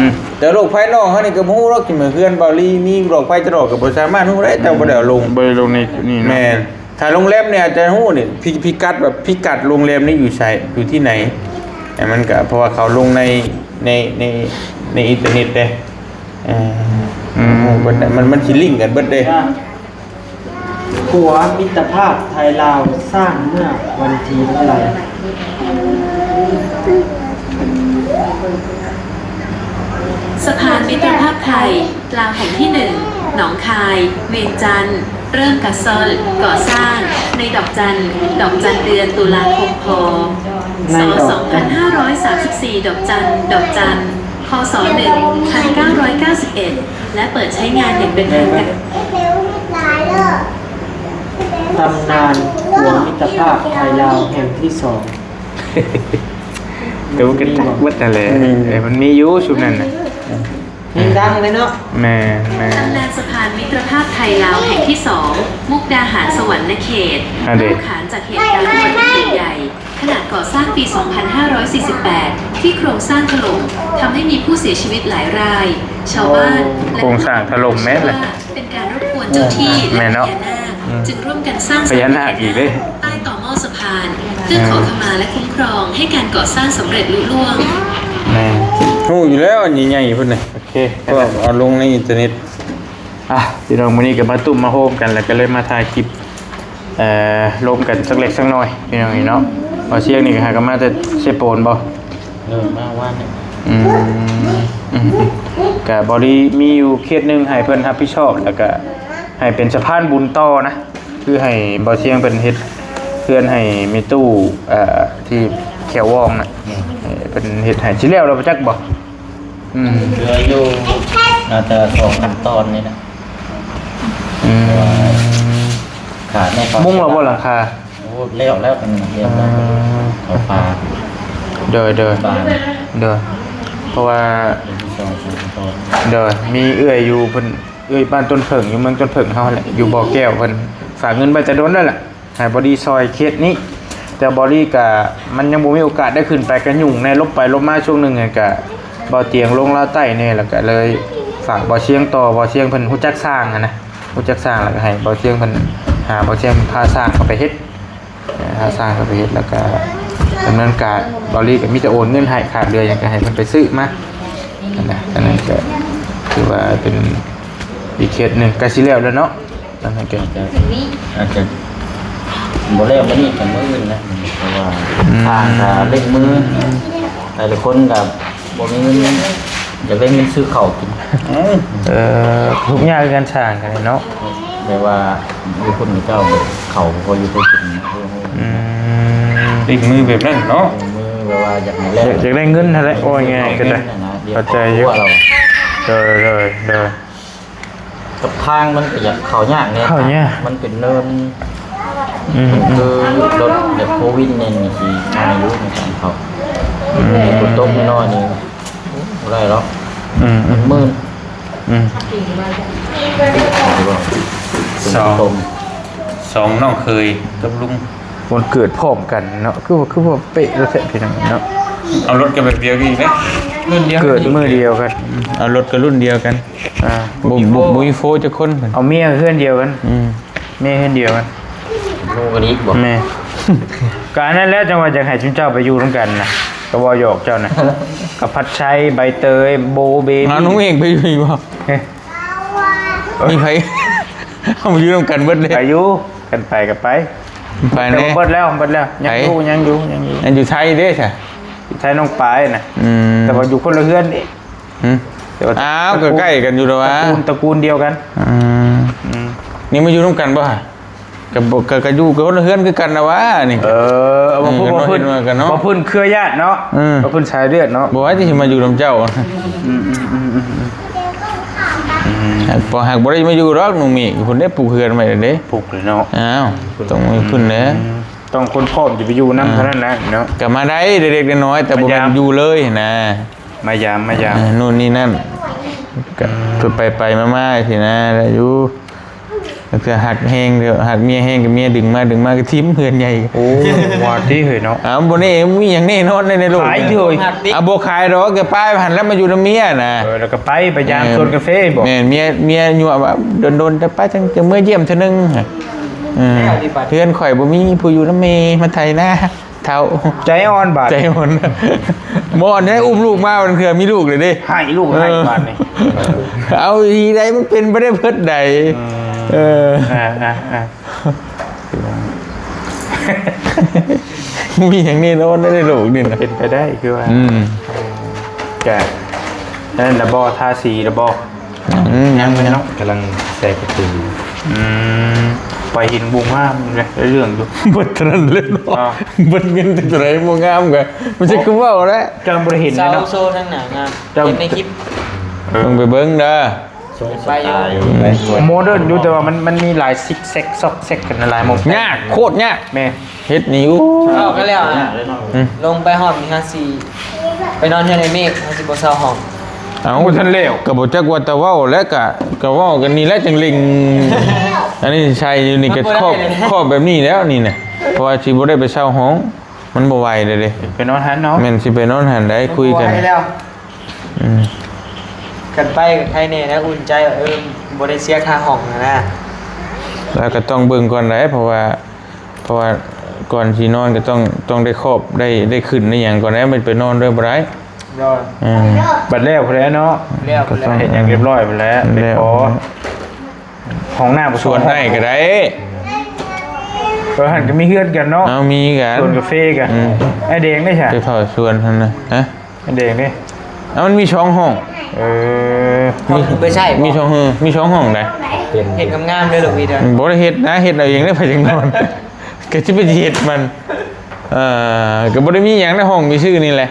ມ ແຕ່ໂລກພາຍນອກເຮົານີ້ກໍບໍ່ຮູ້ດອກ ຊິມາເຮືອນເບົາລີມີຫຼອກໄຟຈະຫຼອກກໍບໍ່ສາມາດຮູ້ໄດ້ ເຈົ້າບໍ່ໄດ້ເອົາລົງ ບໍ່ໄດ້ລົງໃນນີ້ເນາະ ແມ່ນ ຖ້າໂຮງແຮມນີ້ອາດຈະຮູ້ນີ້ ພິ ພິກັດແບບພິກັດໂຮງແຮມນີ້ຢູ່ໃສ ຢູ່ທີ່ໃດ ແຕ່ມັນກະ ເພາະວ່າເຂົາລົງໃນ ໃນ ໃນ ໃນອິນເຕີເນັດເດ້ ເອີ ອືມ ມັນ ມັນຊິລິ້ງກັນເບິດເດ້. ຂົວມິດຕະພາບໄທລາວສ້າງເມື່ອວັນທີເທົ່າໃດ? ສະພານມິດຕະພາບໄທ ລາວແຫ່ງທີໜຶ່ງ ໜອງຄາຍ ວຽງຈັນ ເລີ່ມກະຊອນ ກໍ່ສ້າງໃນດອກຈັນ ດອກຈັນເດືອນຕຸລາຄົມ ພ ສ ສອງພັນຫ້າຮ້ອຍສາມສິບສີ່ ດອກຈັນ ດອກຈັນ ຄ ສ ໜຶ່ງພັນເກົ້າຮ້ອຍເກົ້າສິບເອັດ ແລະ ເປີດໃຊ້ງານຢ່າງເປັນທາງການ. ຕຳນານຂົວມິດຕະພາບໄທລາວແຫ່ງທີສອງ ໂຕກໍຈັກເບິດຫັ້ນແຫຼະ ເອີ ມັນມີຢູ່ຊຸມນັ້ນນະ ເພງດັງເລີຍເນາະ ແມ່ນໆ ຕຳນານສະພານມິດຕະພາບໄທລາວແຫ່ງທີສອງ ມຸກດາຫານສະຫວັນນະເຂດ ເອົາຂານຈາກເຫດການອຸບັດຕິເຫດໃຫຍ່ ຂະໜາດກໍ່ສ້າງປີສອງພັນຫ້າຮ້ອຍສີ່ສິບແປດ ທີ່ໂຄງສ້າງຖະຫຼົ່ມ ທຳໃຫ້ມີຜູ້ເສຍຊີວິດຫຼາຍລາຍ ຊາວບ້ານ ແລະ ໂຄງສ້າງຖະຫຼົ່ມແມ່ນແຫຼະ ເປັນການລົບກວນເຈົ້າທີ່ ແລະ ພະຍານາກ ຈຶ່ງຮ່ວມກັນສ້າງພະຍານາກອີກເດ້ ໃຕ້ ຕໍ່ໝໍ້ສະພານ ເພື່ອຂໍຂະມາ ແລະ ຄຸ້ມຄອງໃຫ້ການກໍ່ສ້າງສຳເລັດລຸລ່ວງ. ແມ່ນ ຮູ້ຢູ່ແລ້ວ ອັນໃຫຍ່ໆ ພຸ້ນນະ. ໂອເຄ ກໍເອົາລົງໃນອິນເຕີເນັດ. ອ່ະ ພີ່ນ້ອງ ມື້ນີ້ກໍມາຕຸ້ມມາໂຮມກັນ ແລ້ວກໍເລີຍມາຖ່າຍຄລິບ ເອີ ລົມກັນສັກເລັກສັກນ້ອຍ ພີ່ນ້ອງເອີຍເນາະ. ບ່າວຊຽງນີ້ກໍຫາກໍມາແຕ່ເຊໂປນບໍ່? ເອີ ມາວານນີ້. ອືມ ອືມ ອືມ ກໍບໍລິມີຢູ່ເຂດໜຶ່ງໃຫ້ເພິ່ນຮັບຜິດຊອບ ແລ້ວກໍໃຫ້ເປັນສະພານບຸນຕໍ່ນະ. ຄືໃຫ້ບ່າວຊຽງເພິ່ນເຮັດເຮືອນໃຫ້ແມ່ຕູ້ ເອີ ທີ່ແຂວວອງນະ ອືມ ໃຫ້ເພິ່ນເຮັດໃຫ້. ຊິແລ້ວແລ້ວບໍ່ຈັກບໍ່? ອືມ ເຫຼືອຢູ່ໜ້າຈະສອງຂັ້ນຕອນນີ້ນະ. ອືມ ແຕ່ວ່າຂາດໃນ ມຸງແລ້ວບໍ່ຫຼັງຄາ? ໂອ້ ແລ້ວ ແລ້ວ ອັນນີ້ແລ້ວ ອືມ ເອົາຝາ ໂດຍ ໂດຍ ບານ ໂດຍ ເພາະວ່າ ເປັນສອງຂັ້ນຕອນ ໂດຍ ມີເອື້ອຍຢູ່ເພິ່ນ ເອື້ອຍບ້ານຕົ້ນເຜິ້ງ ຢູ່ເມືອງຕົ້ນເຜິ້ງເຮົາຫັ້ນແຫຼະ ຢູ່ບໍ່ແກ້ວ ເພິ່ນຝາກເງິນໄວ້ແຕ່ດົນແລ້ວແຫຼະ ໃຫ້ບໍລິຊ່ອຍເຂດນີ້. ແຕ່ບໍລິກະ ມັນຍັງບໍ່ມີໂອກາດໄດ້ຂຶ້ນໄປ ກະຫຍຸ້ງແດ່ ຫຼົບໄປຫຼົບມາຊ່ວງໜຶ່ງ ກະເບົາຕຽງລົງລາວໃຕ້ແດ່ ແລ້ວກະເລີຍຝາກບ່າວຊຽງຕໍ່. ບ່າວຊຽງເພິ່ນຮູ້ຈັກຊ່າງຫັ້ນນະ ຮູ້ຈັກຊ່າງ ແລ້ວກະໃຫ້ບ່າວຊຽງເພິ່ນ ຫາບ່າວຊຽງເພິ່ນພາຊ່າງເຂົ້າໄປເຮັດ ເອີ ຖ້າສ້າງກໍໄປເຮັດ ແລ້ວກໍດຳເນີນການ. ເບົາລີກໍມີແຕ່ໂອນເງິນໃຫ້ ຂາດເຫຼືອຫຍັງກໍໃຫ້ເພິ່ນໄປຊື້ມາ. ນັ້ນແຫຼະ ອັນນັ້ນກໍຖືວ່າເປັນອີກເຄສໜຶ່ງ ໃກ້ຊິແລ້ວແລ້ວເນາະ. ອັນນັ້ນກໍອາດຈະ ອາດຈະບໍ່ແລ້ວມື້ນີ້ກໍມື້ອື່ນນະ ເພາະວ່າ ອືມ ຊ່າງກໍເລັ່ງມື ແຕ່ລະຄົນກໍ ບໍ່ມີເງິນ ຢາກໄດ້ເງິນຊື້ເຂົ້າກິນ. ເອີ ເອີ ທຸກຍາກຄືກັນ ຊ່າງກັນເນາະ. ແບບວ່າຢູ່ພຸ້ນເຂົາເຈົ້າເຂົ້າບໍ່ພໍຢູ່ພໍກິນ. ອືມ ຕິດມືແບບນັ້ນເນາະ. ຕິດມືແບບວ່າຢາກໃຫ້ແລ້ວ ຢາກ ຢາກໄດ້ເງິນຫັ້ນແຫຼະ ເວົ້າງ່າຍໆກໍໄດ້. ເຂົ້າໃຈຢູ່. ໂດຍ ໂດຍ ໂດຍ. ກັບທາງມັນກໍຢາກເຂົ້າຍາກແດ່ ເຂົ້າຍາກ ມັນເປັນເນີນ. ອືມ ຄືລົດແບບໂຟວີນນີ້ຊິງ່າຍຢູ່ໃນການເຂົ້າ. ອືມ ຝົນຕົກໜ້ອຍນີ້ບໍ່ໄດ້ດອກ. ອືມ ອືມ ໝື່ນ. ອືມ ສອງ ສອງນ້ອງເຂີຍກັບລຸງ ວັນເກີດພ້ອມກັນເນາະ. ຄືວ່າ ຄືວ່າເປະແທ້ພີ່ນ້ອງເນາະ. ເອົາລົດກັນແບບດຽວກັນອີກເດ້ ລຸ້ນດຽວ ເກີດມື້ດຽວກັນ. ເອົາລົດກໍລຸ້ນດຽວກັນ. ອ່າ ບໍ່ ບໍ່ ບໍ່ມີໂຟຈັກຄົນ. ເອົາເມຍເຮືອນດຽວກັນ. ອືມ ເມຍເຮືອນດຽວກັນ. ລູກກັນອີກບໍ່? ແມ່ນ. ກໍອັນນັ້ນແຫຼະ ຈັ່ງວ່າຢາກໃຫ້ຊຸມເຈົ້າໄປຢູ່ນຳກັນນະ ກໍເວົ້າຫຍອກເຈົ້ານະ. ກັບພັດໄຊ ໃບເຕີຍ ໂບ ເບບີ ເອົານ້ອງເອກໄປຢູ່ອີກບໍ່? ເອີ ມີໃຜ ເຮົາຢູ່ນຳກັນເບິດເດ້. ໄປຢູ່ ຄັນໄປກໍໄປ. ໄປແດ່. ເບິດແລ້ວ ເບິດແລ້ວ. ຍັງຢູ່ ຍັງຢູ່ ຍັງຢູ່ ຍັງຢູ່ໄທເດ້ຊະ. ຢູ່ໄທນ້ອງປາຍນະ. ອືມ ແຕ່ວ່າຢູ່ຄົນລະເຮືອນເດ້. ຫືມ? ແຕ່ວ່າ ອ້າວ ກໍໃກ້ກັນຢູ່ແລ້ວຫວາ ຕະກູນ ຕະກູນດຽວກັນ. ອືມ ອືມ ນີ້ມາຢູ່ນຳກັນບໍ່ຫະ? ກໍບໍ່ ກໍ ກໍຢູ່ຄົນລະເຮືອນຄືກັນນະຫວານີ້. ເອີ ເອີ ບໍ່ ບໍ່ ບໍ່ ເພິ່ນ ເອີ ເນາະ ບໍ່ ເພິ່ນເຄືອຍາດເນາະ. ອືມ ບໍ່ ເພິ່ນສາຍເລືອດເນາະ. ບໍ່ວ່າຊິມາຢູ່ນຳເຈົ້າ. ອືມ ອືມ ອືມ ອືມ ອືມ ອືມ ຫາກ ບໍ່ ຫາກບໍ່ໄດ້ມາຢູ່ດອກ ໜູມີພຸ້ນເດ້ ປຸກເຮືອນໄວ້ເດ້. ປຸກເລີຍເນາະ. ອ້າວ ຕ້ອງມີພຸ້ນແຫຼະ. ອືມ ຕ້ອງຄົນພ້ອມຈະໄປຢູ່ນຳ ອ່າ ເທົ່ານັ້ນນະເນາະ. ກໍມາໄດ້ເລັກໆນ້ອຍໆ ແຕ່ບໍ່ແມ່ນຢູ່ເລີຍນະ. ມາຢາມ ມາຢາມ ເອີ ໂນ່ນນີ້ນັ້ນ ກໍ ອືມ ໄປໆມາໆຊີ້ນະ ໄດ້ຢູ່. ແຕ່ຖ້າຮັກແຮງ ຮັກເມຍແຮງກໍເມຍດຶງມາ ດຶງມາກໍຖິ້ມເຮືອນໃຫຍ່. ໂອ້ ວ່າຕິເຮີ້ຍເນາະ. ອ້າວ ບໍ່ແນ່ ມີຫຍັງແນ່ນອນໃນໂລກນີ້. ຂາຍເທື່ອ ອາ ບໍ່ຂາຍດອກ ກໍໄປຫັ້ນແລ້ວ ມາຢູ່ນຳເມຍນະ. ເອີ ແລ້ວກໍໄປ ໄປຢາມ ເອີ ສວນກາເຟບໍ? ແມ່ນ ເມຍ ເມຍຍົວະວ່າ ດົນໆ ແຕ່ໄປ ຈັ່ງຈະເມືອຢ້ຽມເທື່ອໜຶ່ງ. ເອີ ເຮືອນຂ້ອຍບໍ່ມີຜູ້ຢູ່ນຳແມ່ ມາໄຖນາ. ເຖົ້າ ໃຈອ່ອນບາດ ໃຈອ່ອນ. ບໍ່ແນ່ອຸ້ມລູກມາບາງເທື່ອມີລູກເລີຍເດ້. ໃຫ້ລູກໃຫ້ ເອີ ບາດນີ້. ເອົາອີ່ໃດ ມັນເປັນໄປໄດ້ເບິດໃດ. ອືມ ເອີ ອ່າ ອ່າ ອ່າ ມີຫຍັງແນ່ນອນໃນໂລກນີ້ນະ ເປັນໄປໄດ້ຄືວ່າ. ອືມ ກະນັ້ນລະບໍ່ ທາສີລະບໍ່? ອືມ ຍັງເລີຍເນາະ. ກຳລັງແຊກະຕູ. ອືມ ໄປເຫັນບໍ່ງາມເລີຍ ເລື່ອງຢູ່ ເບິດເທົ່ານັ້ນເລີຍເນາະ. ເບິດເງິນເທົ່າໃດບໍ່ງາມກະ ມັນຊິຄືເວົ້າແຫຼະ. ເຈົ້າບໍ່ໄດ້ເຫັນເລີຍເນາະ. ໂຊທາງໜ້າງາມ ເຫັນໃນຄລິບ. ເອີ ເບິ່ງໄປເບິ່ງເດີ. ໂມເດີນຢູ່ ແຕ່ວ່າມັນ ມັນມີຫຼາຍຊິກແຊັກຊອກແຊັກກັນຫຼາຍໝ່ອງ. ຍາກ ໂຄດຍາກ. ແມ່ນ. ເຮັດນີ້ ໂອ້ ເວົ້າກັນແລ້ວ ອືມ ລົງໄປຮອດນີ້ ເຮົາຊິໄປນອນເຮືອນໄອ້ເມກ ເຮົາຊິບໍ່ເຊົ່າຫ້ອງ. ເອົ້າ ບໍ່ທັນແລ້ວ ກໍບໍ່ຈັກວ່າແຕ່ເວົ້າແລ້ວ ກະ ກະເວົ້າກັນນີ້ແຫຼະ ຈັ່ງເລັ່ງ. ອັນນີ້ໃສ່ຢູ່ນີ້ກໍຄອບ ຄອບແບບນີ້ແລ້ວນີ້ນະ ເພາະວ່າຊິບໍ່ໄດ້ໄປເຊົ່າຫ້ອງ ມັນບໍ່ໄຫວເດ້. ໄປນອນຫັ້ນເນາະ. ແມ່ນ ຊິໄປນອນຫັ້ນໃດ໋ ຄຸຍກັນ. ອືມ ກັນໄປກໍໄຄແນ່ນະ ອຸ່ນໃຈວ່າ ເອີ ບໍ່ໄດ້ເສຍຄ່າຫ້ອງຫັ້ນນະ. ແລ້ວກໍຕ້ອງເບິ່ງກ່ອນໄດ໋ ເພາະວ່າ ເພາະວ່າ ກ່ອນຊິນອນກໍຕ້ອງ ຕ້ອງໄດ້ຄອບ ໄດ້ ໄດ້ຂຶ້ນໄດ້ຫຍັງກ່ອນ ແລ້ວມັນໄປນອນເລີຍບໍ່ໄດ້. ໂດຍ ເອີ ບັດແລ້ວພຸ້ນແຫຼະເນາະ ແລ້ວພຸ້ນແຫຼະ ເຮັດຫຍັງຮຽບຮ້ອຍພຸ້ນແຫຼະ ໄປຂໍ ຫ້ອງນ້ຳ ສວນອ້າຍກໍໄດ້. ເອີ ຫັ້ນກໍມີເຮືອນກັນເນາະ ເອົາ ມີກັນ ສວນກາເຟກັນ. ອືມ ອ້າຍແດງເດ້ຊະ ໄປເຝົ້າສວນຫັ້ນນະ. ຮະ? ອ້າຍແດງເດ້? ເອົາ ມັນມີສອງຫ້ອງ. ເອີ ມີ ໄປໃຊ້ບໍ່? ມີສອງ ເອີ ມີສອງຫ້ອງໃດ. ເຮັດງາມໆເດີລູກ ມີເດີ ບໍ່ໄດ້ເຮັດນະ ເຮັດເອົາເອງເດີ ໃຜຈັ່ງນອນ ກໍຊິໄປເຮັດມັນ. ເອີ ກໍບໍ່ໄດ້ມີຫຍັງໃນຫ້ອງ ມີຊື່ນີ້ແຫຼະ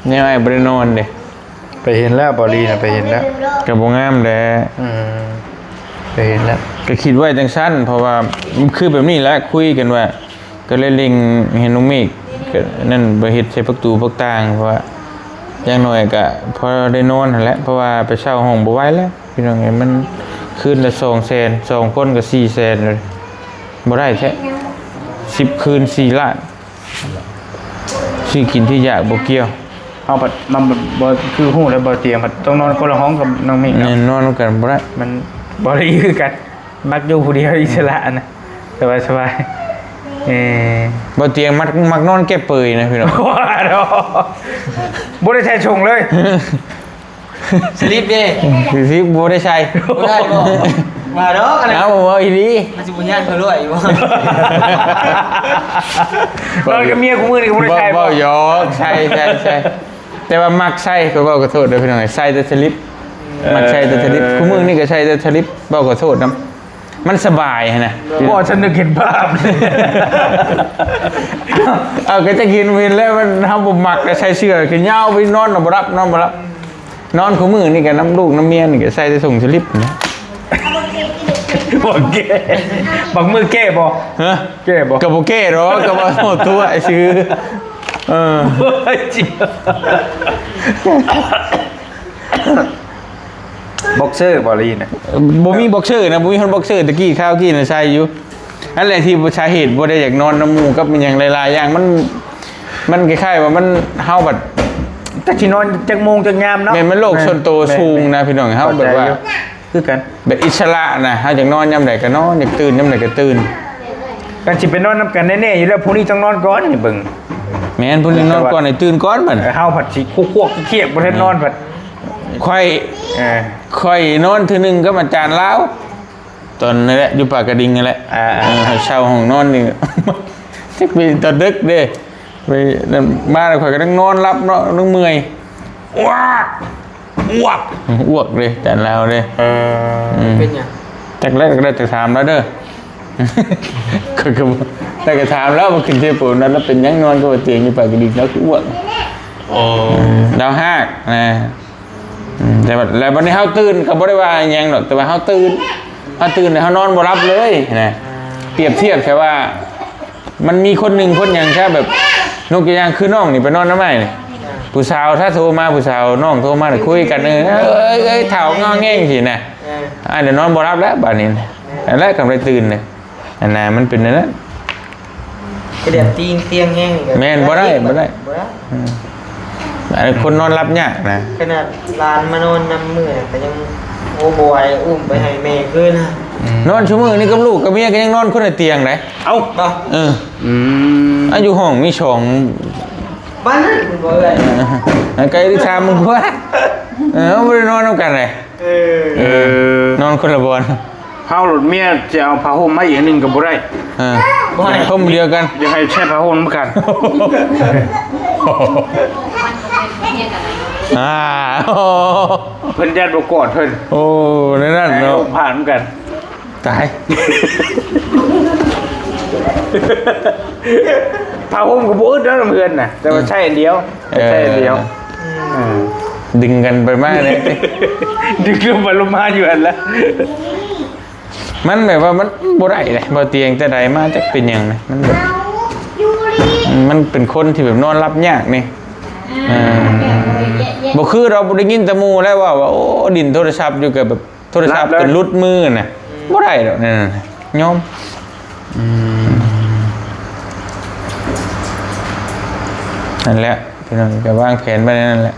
ແນວອ້າຍບໍ່ໄດ້ນອນເດ້. ໄປເຫັນແລ້ວ ເບົາຫຼີນະ ໄປເຫັນແລ້ວ ກໍບໍ່ງາມແຫຼະ. ອືມ ໄປເຫັນແລ້ວ ກໍຄິດໄວ້ຈັ່ງຊັ້ນ ເພາະວ່າຄືແບບນີ້ແຫຼະ ຄຸຍກັນວ່າ ກໍເລີຍເລັ່ງໃຫ້ນ້ອງເມກ ກໍນັ້ນ ໄປເຮັດໃສ່ປະຕູປະຕ່າງ ເພາະວ່າຢ່າງໜ້ອຍກໍພໍໄດ້ນອນຫັ້ນແຫຼະ ເພາະວ່າໄປເຊົ່າຫ້ອງບໍ່ໄຫວແລ້ວ ພີ່ນ້ອງເອີຍ. ມັນຄືນລະສອງແສນ ສອງຄົນກໍສີ່ແສນ ບໍ່ໄດ້ແທ້ ສິບຄືນສີ່ລ້ານ. ຊື້ກິນທີ່ຢາກບໍ່ກ່ຽວ. ເຮົາພັດມາບໍ່ ຄືຮູ້ແລ້ວ ບໍ່ຕຽງພັດຕ້ອງນອນຄົນລະຫ້ອງກັບນ້ອງມິກເນາະ. ແມ່ນ ນອນນຳກັນບໍ່ໄດ້ ມັນບໍ່ໄດ້ຄືກັນ ມັກຢູ່ຜູ້ດຽວ ອິດສະຫຼະນະ ສະບາຍໆ. ເອີ ບໍ່ຕຽງມັກ ມັກນອນແກ້ເປີຍນະ ພີ່ນ້ອງ. ບໍ່ໄດ້ໃສ່ຊົງເລີຍ. ສະລິບເດ້ ສະລິບບໍ່ໄດ້ໃສ່ ບໍ່ໄດ້ບໍ່ ວ່າດອກອັນນັ້ນ ເອົາ ເວົ້າອີ່ຫຼີ ມັນຊິບໍ່ຍາກເຂົາລວຍຢູ່ບໍ່? ນອນກັບເມຍຄູ່ມື້ນີ້ກໍບໍ່ໄດ້ໃສ່ບໍ່? ເວົ້າຢອກ ໃສ່ ໃສ່ ໃສ່ ແຕ່ວ່າມັກໃສ່ ຂ້ອຍເວົ້າຂໍໂທດເດີພີ່ນ້ອງ ໃສ່ແຕ່ສະລິບ ມັກໃສ່ແຕ່ສະລິບ ເອີ ຄູ່ມື້ນີ້ກໍໃສ່ແຕ່ສະລິບ ເວົ້າຂໍໂທດນຳ. ມັນສະບາຍຫັ້ນນະ ບໍ່ ສະນຶກເຫັນພາບ. ເອົາ ກໍຈັກເຫັນບໍ່ເຫັນແລ້ວ ມັນ ເຮົາບໍ່ມັກ ແຕ່ໃສ່ເສື້ອແຂນຍາວໄປນອນນອນບໍ່ຫຼັບ ນອນບໍ່ຫຼັບ. ນອນຄູ່ມື້ນີ້ກໍນຳລູກນຳເມຍນີ້ກໍໃສ່ແຕ່ຖົງສະລິບນະ. ບໍ່ແກ້ ບາງມື້ແກ້ບໍ່? ຮະ? ແກ້ບໍ່? ກໍບໍ່ແກ້ດອກ ກໍວ່າໂຫດຕົວະຊື່. ເອີ ໂອ້ຍ ຈິງ. ບັອກເຊີບໍ່ລີ້ນະ? ບໍ່ມີບັອກເຊີນະ ບໍ່ມີຄົນບັອກເຊີ ຕະກີ້ຄາວກີ້ນະໃສ່ຢູ່. ອັນແຫຼະທີ່ສາເຫດບໍ່ໄດ້ຢາກນອນນຳໝູ່ກັບອີ່ຫຍັງຫຼາຍໆຢ່າງ ມັນ ມັນຄ້າຍໆວ່າມັນ ເຮົາບັດ ຈັກຊິນອນຈັກໂມງຈັກຍາມເນາະ. ແມ່ນ ມັນໂລກສ່ວນໂຕສູງນະພີ່ນ້ອງ ເຮົາແບບວ່າ ຄືກັນ ແບບອິດສະຫຼະນະ ເຮົາຢາກນອນຍາມໃດກໍນອນ ຢາກຕື່ນຍາມໃດກໍຕື່ນ. ຄັນຊິໄປນອນນຳກັນແນ່ໆຢູ່ແລ້ວ ຜູ້ນີ້ຕ້ອງນອນກ່ອນນີ້ເບິ່ງ. ແມ່ນ ຜູ້ນີ້ນອນກ່ອນ ໃຫ້ຕື່ນກ່ອນບັດ ເອີ ເຮົາພັດຊິຄວກໆຄຽກໆ ບໍ່ທັນນອນພັດ. ຂ້ອຍ ເອີ ຂ້ອຍນອນເທື່ອໜຶ່ງກັບອາຈານລາວ ຕອນນັ້ນແຫຼະ ຢູ່ປາກກະດິງນັ້ນແຫຼະ. ອ່າໆ ເອີ ເຊົ່າຫ້ອງນອນນີ້ ຈັກເປັນຕອນດຶກເດ້ ໄປນັ້ນມາແລ້ວ ຂ້ອຍກໍນັ່ງນອນຫຼັບເນາະ ນັ່ງເມື່ອຍ ອວກ ອວກ ອວກເດ້ ອາຈານລາວເດ້. ເອີ ອືມ ເປັນຫຍັງ? ຈັກແລ້ວ ກໍໄດ້ແຕ່ຖາມລາວເດີ. ຂ້ອຍກໍ ແຕ່ກໍຖາມລາວວ່າຂຶ້ນເທໂປນນັ້ນ ລາວເປັນຫຍັງນອນກັບຕຽງຢູ່ປາກກະດິງ ລາວຄືອວກ. ໂອ້ ລາວຮາກນະ. ອືມ ແຕ່ວ່າ ແລ້ວບັດນີ້ເຮົາຕື່ນກໍບໍ່ໄດ້ວ່າຫຍັງດອກ ແຕ່ວ່າເຮົາຕື່ນ ເຮົາຕື່ນແລ້ວເຮົານອນບໍ່ຫຼັບເລີຍນະ. ປຽບທຽບແຄ່ວ່າ ມັນມີຄົນໜຶ່ງຄົນຫຍັງຊະ ແບບ ຍົກຕົວຢ່າງຄືນ້ອງນີ້ໄປນອນນຳອ້າຍນີ້ ຜູ້ສາວຖ້າໂທມາ ຜູ້ສາວນ້ອງໂທມາ ຄຸຍກັນ ເອີ ເອີຍ ເອີຍ ເຖົ້າງໍແງງຊີ້ນະ. ເອີ ອ້າຍນອນບໍ່ຫຼັບແລ້ວບາດນີ້ ອັນແລະກໍໄດ້ຕື່ນເລີຍ. ອັນນັ້ນມັນເປັນແນວນັ້ນ ຄືແບບຕີງຕຽງແຮງນີ້ກໍ ແມ່ນ ບໍ່ໄດ້ ບໍ່ໄດ້ ບໍ່ໄດ້ ບໍ່ໄດ້. ອືມ ອັນຄົນນອນຫຼັບຍາກນະ ຂະໜາດຫຼານມານອນນຳມື້ນະ ກໍຍັງ ໂອ້ ບໍ່ໄຫວ ອຸ້ມໄປໃຫ້ແມ່ຄືນ. ອືມ ນອນຊຸມື້ນີ້ກັບລູກກັບເມຍກໍຍັງນອນຄົນລະຕຽງໄດ໋. ເອົ້າ ເນາະ ເອີ ອືມ ອາ ຢູ່ຫ້ອງມີສອງ ບ້ານນັ້ນບໍ່ເອື້ອຍ ໃກ້ໄດ້ຖາມມຶງກວ່າ ເອີ ບໍ່ໄດ້ນອນນຳກັນເດ. ເອີ ເອີ ນອນຄົນລະບ່ອນ. ເຮົາໂລດ ເມຍຊິເອົາຜ້າຫົ່ມມາອີກອັນໜຶ່ງກໍບໍ່ໄດ້. ເອີ ບໍ່ໃຫ້ ຫົ່ມດຽວກັນ ຢາກໃຫ້ໃຊ້ຜ້າຫົ່ມນຳກັນ. ອ່າ ເພິ່ນຢ້ານບໍ່ກອດເພິ່ນ. ໂອ້ ແນວນັ້ນເນາະ ໃຫ້ຫົ່ມຜ້ານຳກັນ. ຕາຍ ຜ້າຫົ່ມກໍບໍ່ອຶດເນາະ ນຳເຮືອນນະ ແຕ່ວ່າໃຊ້ອັນດຽວ. ເອີ ໃຊ້ອັນດຽວ. ອືມ ດຶງກັນໄປມາເລີຍ ດຶງລົງໄປລົງມາຢູ່ຫັ້ນລະ. ມັນແບບວ່າມັນບໍ່ໄດ້ເດ້ ບໍ່ຕຽງແຕ່ໃດມາ ຈັກເປັນຫຍັງນະ ມັນແບບ ມັນເປັນຄົນທີ່ແບບນອນຫຼັບຍາກນີ້. ເອີ ບໍ່ຄືເຮົາໄດ້ຍິນແຕ່ໝູ່ແລ້ວເວົ້າວ່າ ໂອ້ ຫຼິ້ນໂທລະສັບຢູ່ ກໍແບບ ໂທລະສັບຈົນຫຼຸດມືນະ ບໍ່ໄດ້ດອກນັ້ນນະ ຍອມ. ອືມ ນັ້ນແຫຼະ ພີ່ນ້ອງ ກໍວາງແຜນໄວ້ແນວນັ້ນແຫຼະ.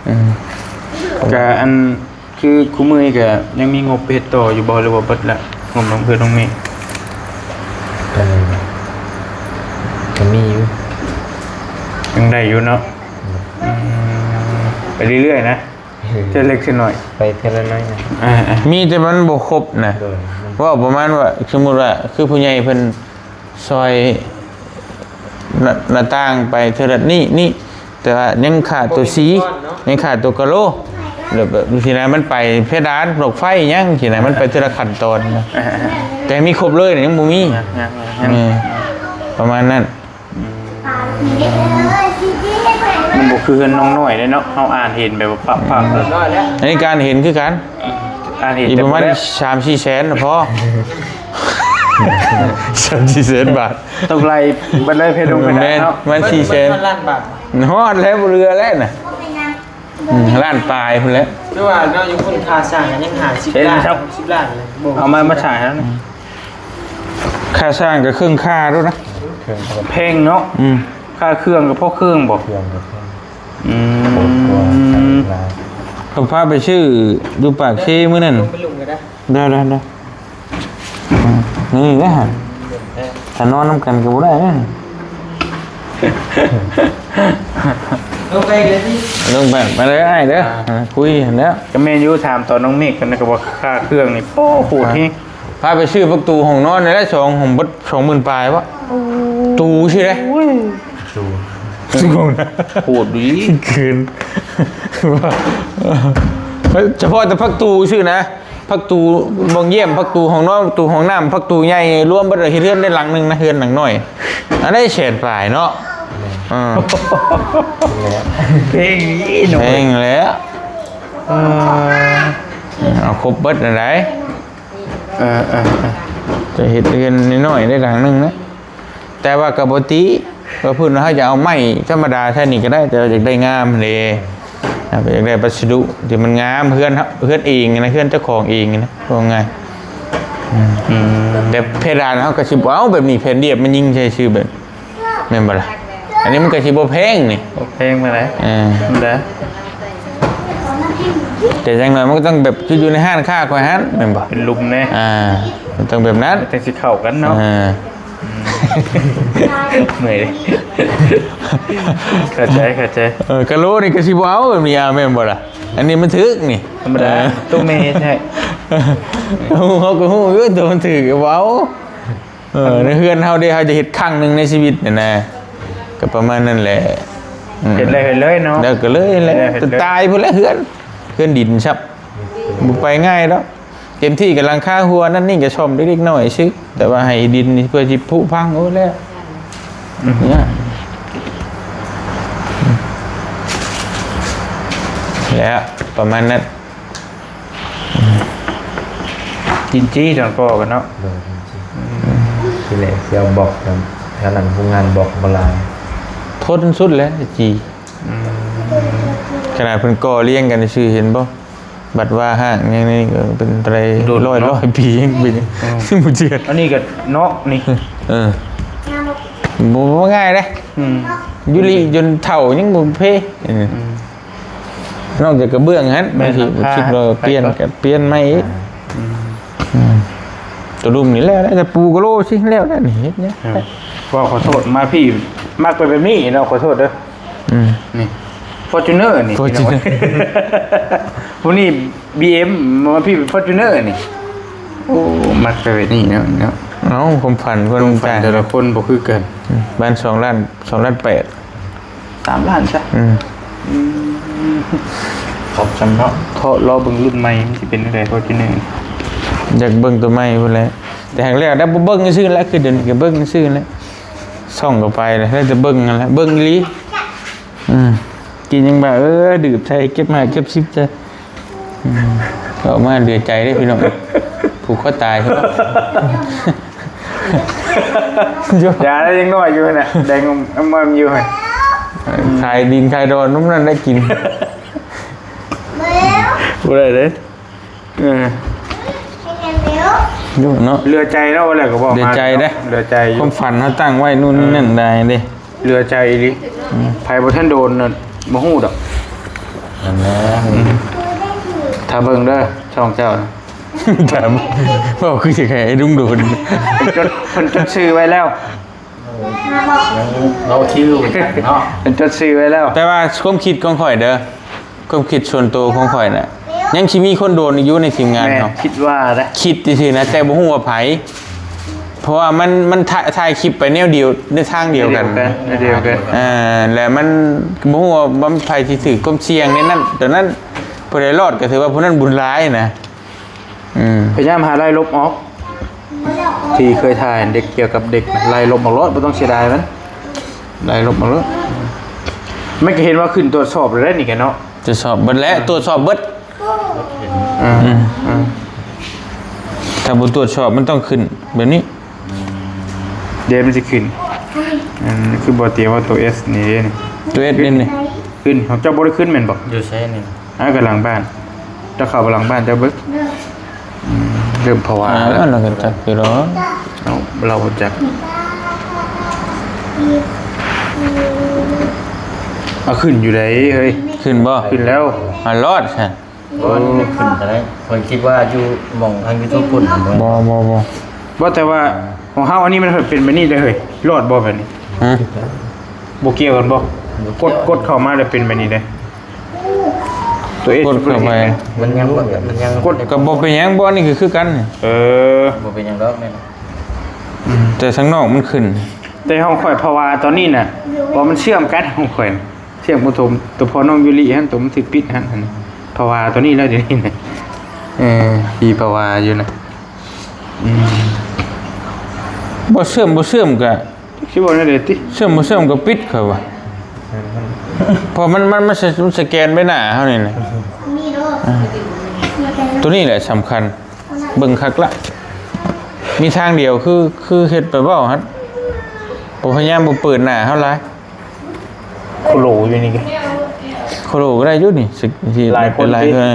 ອືມ ກໍອັນ ຄືຄູ່ມື້ນີ້ກໍຍັງມີງົບເຮັດຕໍ່ຢູ່ບໍ່ ຫຼືວ່າເບິດລະ ງົບນ້ອງເພື່ອນນ້ອງເມ? ເອີ ມີຢູ່ ຍັງໄດ້ຢູ່ເນາະ. ອືມ ໄປເລື້ອຍໆນະ ເທື່ອເລັກເທື່ອນ້ອຍ ໄປເທື່ອລະໜ້ອຍນະ. ອ່າໆ ມີແຕ່ມັນບໍ່ຄົບນະ. ໂດຍ ເວົ້າປະມານວ່າ ສົມມຸດວ່າ ຄືຜູ້ໃຫຍ່ເພິ່ນ ຊອຍໜ້າ ໜ້າຕ່າງໄປເທື່ອລະນີ້ນີ້ ແຕ່ວ່າຍັງຂາດຕົວສີ ບໍ່ເຫັນກ້ອນເນາະ ຍັງຂາດຕົວກະໂຫຼ ແລ້ວແບບຊີ້ນະ ມັນໄປເພດານ ບລັອກໄຟຫຍັງຊີ້ນະ ມັນໄປເທື່ອລະຂັ້ນຕອນນະ. ອ່າໆ ແຕ່ມີຄົບເລີຍນີ້ຍັງບໍ່ມີ. ຍັງໆໆ ເອີ ປະມານນັ້ນ. ອືມ ມັນບໍ່ຄືເຮືອນນ້ອງນ້ອຍເດ້ເນາະ ເຮົາອ່ານເຫັນແບບວ່າປັບໆ ນ້ອຍແລ້ວ ອັນນີ້ການເຫັນຄືກັນ ອ່ານເຫັນ ອີກປະມານ ແຕ່ບໍ່ໄດ້ ສາມສີ່ແສນນະພໍ ສາມສີ່ແສນບາດ ຕ້ອງໄລ່ເບິດເລີຍ ເພດານ ແມ່ນເນາະ ປະມານສີ່ແສນ ມັນຮອດລ້ານບາດ ຮອດແລ້ວ ບໍ່ເຫຼືອແລ້ວນະ. ອືມ ລ້ານປາຍພຸ້ນແຫຼະ ຄືວ່າເນາະ ຢູ່ພຸ້ນຄ່າສ້າງກໍຍັງຫ້າສິບລ້ານ ຫົກສິບລ້ານເລີຍ ເອົາມາ ມາສາຍແລ້ວນະ. ອືມ ຄ່າສ້າງກໍເຄິ່ງຄ່າໂລດນະ ແພງເນາະ. ອືມ ຄ່າເຄື່ອງກໍພໍເຄື່ອງບໍ? ເຄື່ອງກໍແພງ. ອືມ ເຂົາພາໄປຊື້ຢູ່ປາກເຊມື້ນັ້ນ ໄດ້ໆໆ ນີ້ແຫຼະ ຖ້ານອນນຳກັນກໍບໍ່ໄດ້ນະ. ລົງໄປເລີຍຕິ ລົງໄປ ໄປເລີຍອ້າຍເດີ ອ່າ ຄຸຍຫັ້ນແຫຼະ. ກໍແມ່ນຢູ່ ຖາມຕອນນ້ອງເມກກັນກໍວ່າຄ່າເຄື່ອງນີ້ ໂອ້ ໂຫດແຮງ. ພາໄປຊື້ປະຕູຫ້ອງນອນນີ້ແຫຼະ ສອງຫ້ອງ ເບິດສອງໝື່ນປາຍວະ ໂອ້ ຕູຊື່ເດ້ ໂອ້ຍ ຕູ ໂຫດດີ ເກີນ ສະເພາະແຕ່ປະຕູຊື່ນະ. ປະຕູບ່ອງຢ້ຽມ ປະຕູຫ້ອງນອນ ປະຕູຫ້ອງນ້ຳ ປະຕູໃຫຍ່ ລວມເບິດເຮັດເຮືອນໄດ້ຫຼັງໜຶ່ງນະ ເຮືອນຫຼັງນ້ອຍ ອັນໃດແສນປາຍເນາະ. ເອີ ແພງອີ່ເນາະ ແພງແຫຼະ. ເອີ ເອົາຄົບເບິດນັ້ນໃດ ເອີໆໆ ຈະເຮັດເຮືອນນ້ອຍໆໄດ້ຫຼັງໜຶ່ງນະ. ແຕ່ວ່າກໍບໍ່ຕິ ວ່າເພິ່ນວ່າເຮົາຈະເອົາໄມ້ທຳມະດາໃສ່ນີ້ກໍໄດ້ ແຕ່ວ່າຢາກໄດ້ງາມເດ້ ເຮົາກໍຢາກໄດ້ວັດສະດຸທີ່ມັນງາມ ເຮືອນເຮົາ ເຮືອນເອງນະ ເຮືອນເຈົ້າຂອງເອງນະ ເວົ້າງ່າຍ. ອືມ ອືມ ແຕ່ເພດານເຮົາກໍຊິບໍ່ເອົາແບບນີ້ ແຜ່ນລຽບມາຍິງໃສ່ຊື່ແບບ ແມ່ນບໍ່ລະ? ອັນນີ້ມັນກໍຊິບໍ່ແພງນີ້ ບໍ່ແພງປານໃດ. ເອີ ທຳມະດາ ແຕ່ຢ່າງໜ້ອຍມັນກໍຕ້ອງແບບຄືຢູ່ໃນຮ້ານຄ້າຂ້ອຍຫັ້ນ ແມ່ນບໍ່? ເປັນຫຼຸມແດ່ ອ່າ ມັນຕ້ອງແບບນັ້ນ ມັນຈັ່ງຊິເຂົ້າກັນເນາະ. ເອີ ເມື່ອຍເດ້ ເຂົ້າໃຈ ເຂົ້າໃຈ. ເອີ ກະໂຫຼນີ້ກໍຊິບໍ່ເອົາແບບນີ້ ອາ ແມ່ນບໍ່ລະ? ອັນນີ້ມັນຖືກນີ້ ທຳມະດາ ເອີ ໂຕແມ່ເຮັດໃຫ້ ເຮົາ ເຮົາກໍຮູ້ຢູ່ ໂຕມັນຖືກກໍບໍ່ເອົາ. ເອີ ໃນເຮືອນເຮົາເດ້ ເຮົາຈະເຮັດຄັ້ງໜຶ່ງໃນຊີວິດນີ້ນະ ກໍປະມານນັ້ນແຫຼະ. ອືມ ເຮັດເລີຍ ເຮັດເລີຍເນາະ ແລ້ວກໍເລີຍແຫຼະ ເຮັດເລີຍ ຕາຍພຸ້ນແຫຼະເຮືອນ ເຮືອນດິນຊັບ ບໍ່ໄປງ່າຍດອກ. ເຕັມທີ່ກໍຫຼັງຄາຮົ່ວນັ້ນນີ້ກໍສ້ອມເລັກໆນ້ອຍໆຊື່ ແຕ່ວ່າໃຫ້ດິນນີ້ເພື່ອຊິຜຸພັງ ໂອ້ ແລ້ວ ອືມ ຍາກ ແລ້ວປະມານນັ້ນ. ອືມ ຈີ່ໆ ຕອນກໍ່ກັນເນາະ ໂດຍ ຈີ່ ອືມ ທີແລກຊິເອົາບລັອກ ແຖວນັ້ນໂຮງງານບລັອກບໍ່ຫຼາຍ ທົນສຸດແຫຼະຈີ່. ອືມ ຂະໜາດເພິ່ນກໍ່ລຽງກັນຊື່ ເຫັນບໍ່? ບັດວ່າຮ້າງຫຍັງນີ້ກໍເປັນໄຕ ໂດນເນາະ ຮ້ອຍໆປີຍັງເປັນ ອືມ ບໍ່ເຈື່ອນ. ອັນນີ້ກໍເນາະນີ້ ເອີ ບໍ່ ບໍ່ງ່າຍເດ້. ອືມ ຢູ່ລີ້ຈົນເຖົ້າຍັງບໍ່ເພ. ເອີ ອືມ ນອກຈາກກະເບື້ອງຫັ້ນ ແມ່ນ ບາງທີ ຫຼັງຄາ ຄິດວ່າປ່ຽນ ໄປກ່ອນ ກໍປ່ຽນໃໝ່ອີກ. ອືມ ອືມ ຕົວລຸ່ມນີ້ແລ້ວ ແລ້ວແຕ່ປູກະໂລຊິແລ້ວ ແລ້ວນີ້ເຮັດຫຍັງ. ເອີ ເວົ້າຂໍໂທດ ມາພີ້ມັກໄປແບບນີ້ເນາະ ຂໍໂທດເດີ. ອືມ ນີ້ ຟໍຈູນເນີນີ້ ຟໍຈູນເນີ ຜູ້ນີ້ບີເອັມ ມາພີ້ຟໍຈູນເນີນີ້. ໂອ້ ມັກໄປແບບນີ້ເນາະ ເນາະ. ເອົ້າ ຄວາມຝັນຄົນ ຄວາມຝັນແຕ່ລະຄົນບໍ່ຄືກັນ. ອືມ ບ້ານສອງລ້ານ ສອງລ້ານແປດ ສາມລ້ານຊະ. ອືມ ອືມ ຂອບຈຳເນາະ ເທາະລໍເບິ່ງລຸ້ນໃໝ່ມັນຊິເປັນຈັ່ງໃດ ຟໍຈູນເນີ. ຢາກເບິ່ງຕົວໃໝ່ພຸ້ນແຫຼະ ແຕ່ຫາກແລ້ວໄດ້ບໍ່ເບິ່ງຊື່ແຫຼະ ຄືດຽວນີ້ກໍເບິ່ງຊື່ແຫຼະ ຊ່ອງກໍໄປແລ້ວ ໄດ້ແຕ່ເບິ່ງຫັ້ນແຫຼະ ເບິ່ງອີ່ຫຼີ. ອືມ ກິນຍັງວ່າ ເອີ ດື່ມໃສ່ ເກັບຫ້າເກັບສິບໃສ່. ອືມ ອອກມາເຫຼືອໃຈເດ້ພີ່ນ້ອງ ຜູກຄໍຕາຍ. ຢ່າໄດ້ ຍັງນ້ອຍຢູ່ນະ ແດງອຳມາຢູ່. ຂາຍດິນຂາຍດອນນຳນັ້ນໄດ້ກິນ ບໍ່ໄດ້ເດ້. ເອີ ຢູ່ເນາະ ເຫຼືອໃຈເນາະ ວ່າແລ້ວກໍບອກ ເຫຼືອໃຈເດ້ ເຫຼືອໃຈຢູ່ ຄວາມຝັນເຮົາຕັ້ງໄວ້ ນູ່ນນີ້ນັ້ນ ເອີ ໄດ້ເດ້. ເຫຼືອໃຈອີ່ຫຼີ. ອືມ ໃຜບໍ່ທັນໂດນນັ້ນບໍ່ຮູ້ດອກ. ນັ້ນແຫຼະ ອືມ ຖ້າເບິ່ງເດີ ຊ່ອງເຈົ້າ ຖາມ ເວົ້າຄືຊິໃຫ້ໄອ້ລຸງໂດນ ເພິ່ນຈົດ ເພິ່ນຈົດຊື່ໄວ້ແລ້ວ. ຍັງລໍຄິວຄືກັນເນາະ ເພິ່ນຈົດຊື່ໄວ້ແລ້ວ. ແຕ່ວ່າຄວາມຄິດຂອງຂ້ອຍເດີ ຄວາມຄິດສ່ວນໂຕຂອງຂ້ອຍນະ ຍັງຊິມີຄົນໂດນອີກຢູ່ໃນທີມງານເຮົາ. ແມ່ນ ຄິດວ່ານະ ຄິດຊື່ໆນະ ແຕ່ບໍ່ຮູ້ວ່າໃຜ ເພາະວ່າມັນ ມັນຖ່າຍ ຖ່າຍຄລິບໄປແນວດຽວ ໃນທາງດຽວກັນ ແນວດຽວກັນ ແນວດຽວກັນ ເອີ ແລະມັນບໍ່ຮູ້ວ່າມັນໃຜຊິຖືກຄວາມສ່ຽງໃນນັ້ນ ຕອນນັ້ນ ຜູ້ໃດລອດກໍຖືວ່າຜູ້ນັ້ນບຸນຫຼາຍນະ. ອືມ ພະຍາຍາມຫາໄລ່ລົບອອກ ທີ່ເຄີຍຖ່າຍເດັກ ກ່ຽວກັບເດັກນະ ໄລ່ລົບອອກໂລດ ບໍ່ຕ້ອງເສຍດາຍມັນ ໄລ່ລົບອອກໂລດ. ມັນກໍເຫັນວ່າຂຶ້ນຕວດສອບແລ້ວເດ້ນີ້ກະເນາະ ຕວດສອບເບິດແລ້ວ ເອີ ຕວດສອບເບິດ. ອືມ ອືມ ອືມ ຖ້າບໍ່ຕວດສອບມັນຕ້ອງຂຶ້ນແບບນີ້ ເດ ມັນຊິຂຶ້ນ ອັນຄືບໍ່ຕຽມວ່າໂຕ S ນີ້ເດ້ນີ້ ໂຕ S ນີ້ ຂຶ້ນ ຂອງເຈົ້າບໍ່ໄດ້ຂຶ້ນແມ່ນບໍ່? ຢູ່ໃສນີ້? ອາ ກໍຫຼັງບ້ານ ເຈົ້າເຂົ້າໄປຫຼັງບ້ານເຈົ້າເບິ່ງ. ອືມ ເລີ່ມພະວາແລ້ວ ລາວກໍຈັກຢູ່ດອກ ເອົາ ລາວບໍ່ຈັກ ເອົາ ຂຶ້ນຢູ່ໃດເຮີ້ຍ. ຂຶ້ນບໍ່? ຂຶ້ນແລ້ວ ອາ ລອດຊັ້ນ. ໂອ້ ຂຶ້ນກໍໄດ້ ຂ້ອຍຄິດວ່າຢູ່ໝ່ອງທາງຢູທູບພຸ້ນ. ບໍ່ ບໍ່ ບໍ່ ບໍ່ ແຕ່ວ່າຂອງເຮົາອັນນີ້ມັນເປັນແບບນີ້ເດ້ເຮີ້ຍ ລອດບໍ່ແບບນີ້? ຮະ ບໍ່ກ່ຽວກັນບໍ່? ກົດ ກົດເຂົ້າມາແລ້ວເປັນແບບນີ້ເດ້. ຕົວເອງກົດເຂົ້າໄປ ມັນຍັງ ມັນຍັງ ກົດກໍບໍ່ເປັນຫຍັງ ບໍ່ ອັນນີ້ກໍຄືກັນ. ເອີ ບໍ່ເປັນຫຍັງດອກແມ່ນ ອືມ ແຕ່ທາງນອກມັນຂຶ້ນ ແຕ່ຂອງຂ້ອຍພະວາຕອນນີ້ນະ ວ່າມັນເຊື່ອມກັນ ຂອງຂ້ອຍນະ ສຽງປະຖົມ ໂຕພໍ່ນ້ອງຢູລິຫັ້ນ ໂຕມັນຖືກປິດຫັ້ນ ຫັ້ນ ພະວາໂຕນີ້ແລ້ວດຽວນີ້ນະ. ເອີ ມີພະວາຢູ່ນະ. ອືມ ບໍ່ເຊື່ອມ ບໍ່ເຊື່ອມກະ ຊິເວົ້າແນວໃດຕິ ເຊື່ອມບໍ່ເຊື່ອມກໍປິດ ຂ້ອຍວ່າ ເພາະມັນ ມັນ ມັນສະ ມັນສະແກນໃບໜ້າເຮົານີ້ນະ. ອາ ໂຕນີ້ແຫຼະສຳຄັນ ເບິ່ງຄັກລະ ມີທາງດຽວ ຄື ຄືເຮັດໄປເວົ້າຫັ້ນ ບໍ່ພະຍາຍາມບໍ່ເປີດໜ້າເຮົາຫຼາຍ. ໂຄໂລຢູ່ນີ້ ໂຄໂລກໍໄດ້ຢູ່ນີ້ ຫຼາຍຄົນ ຫຼາຍຄົນ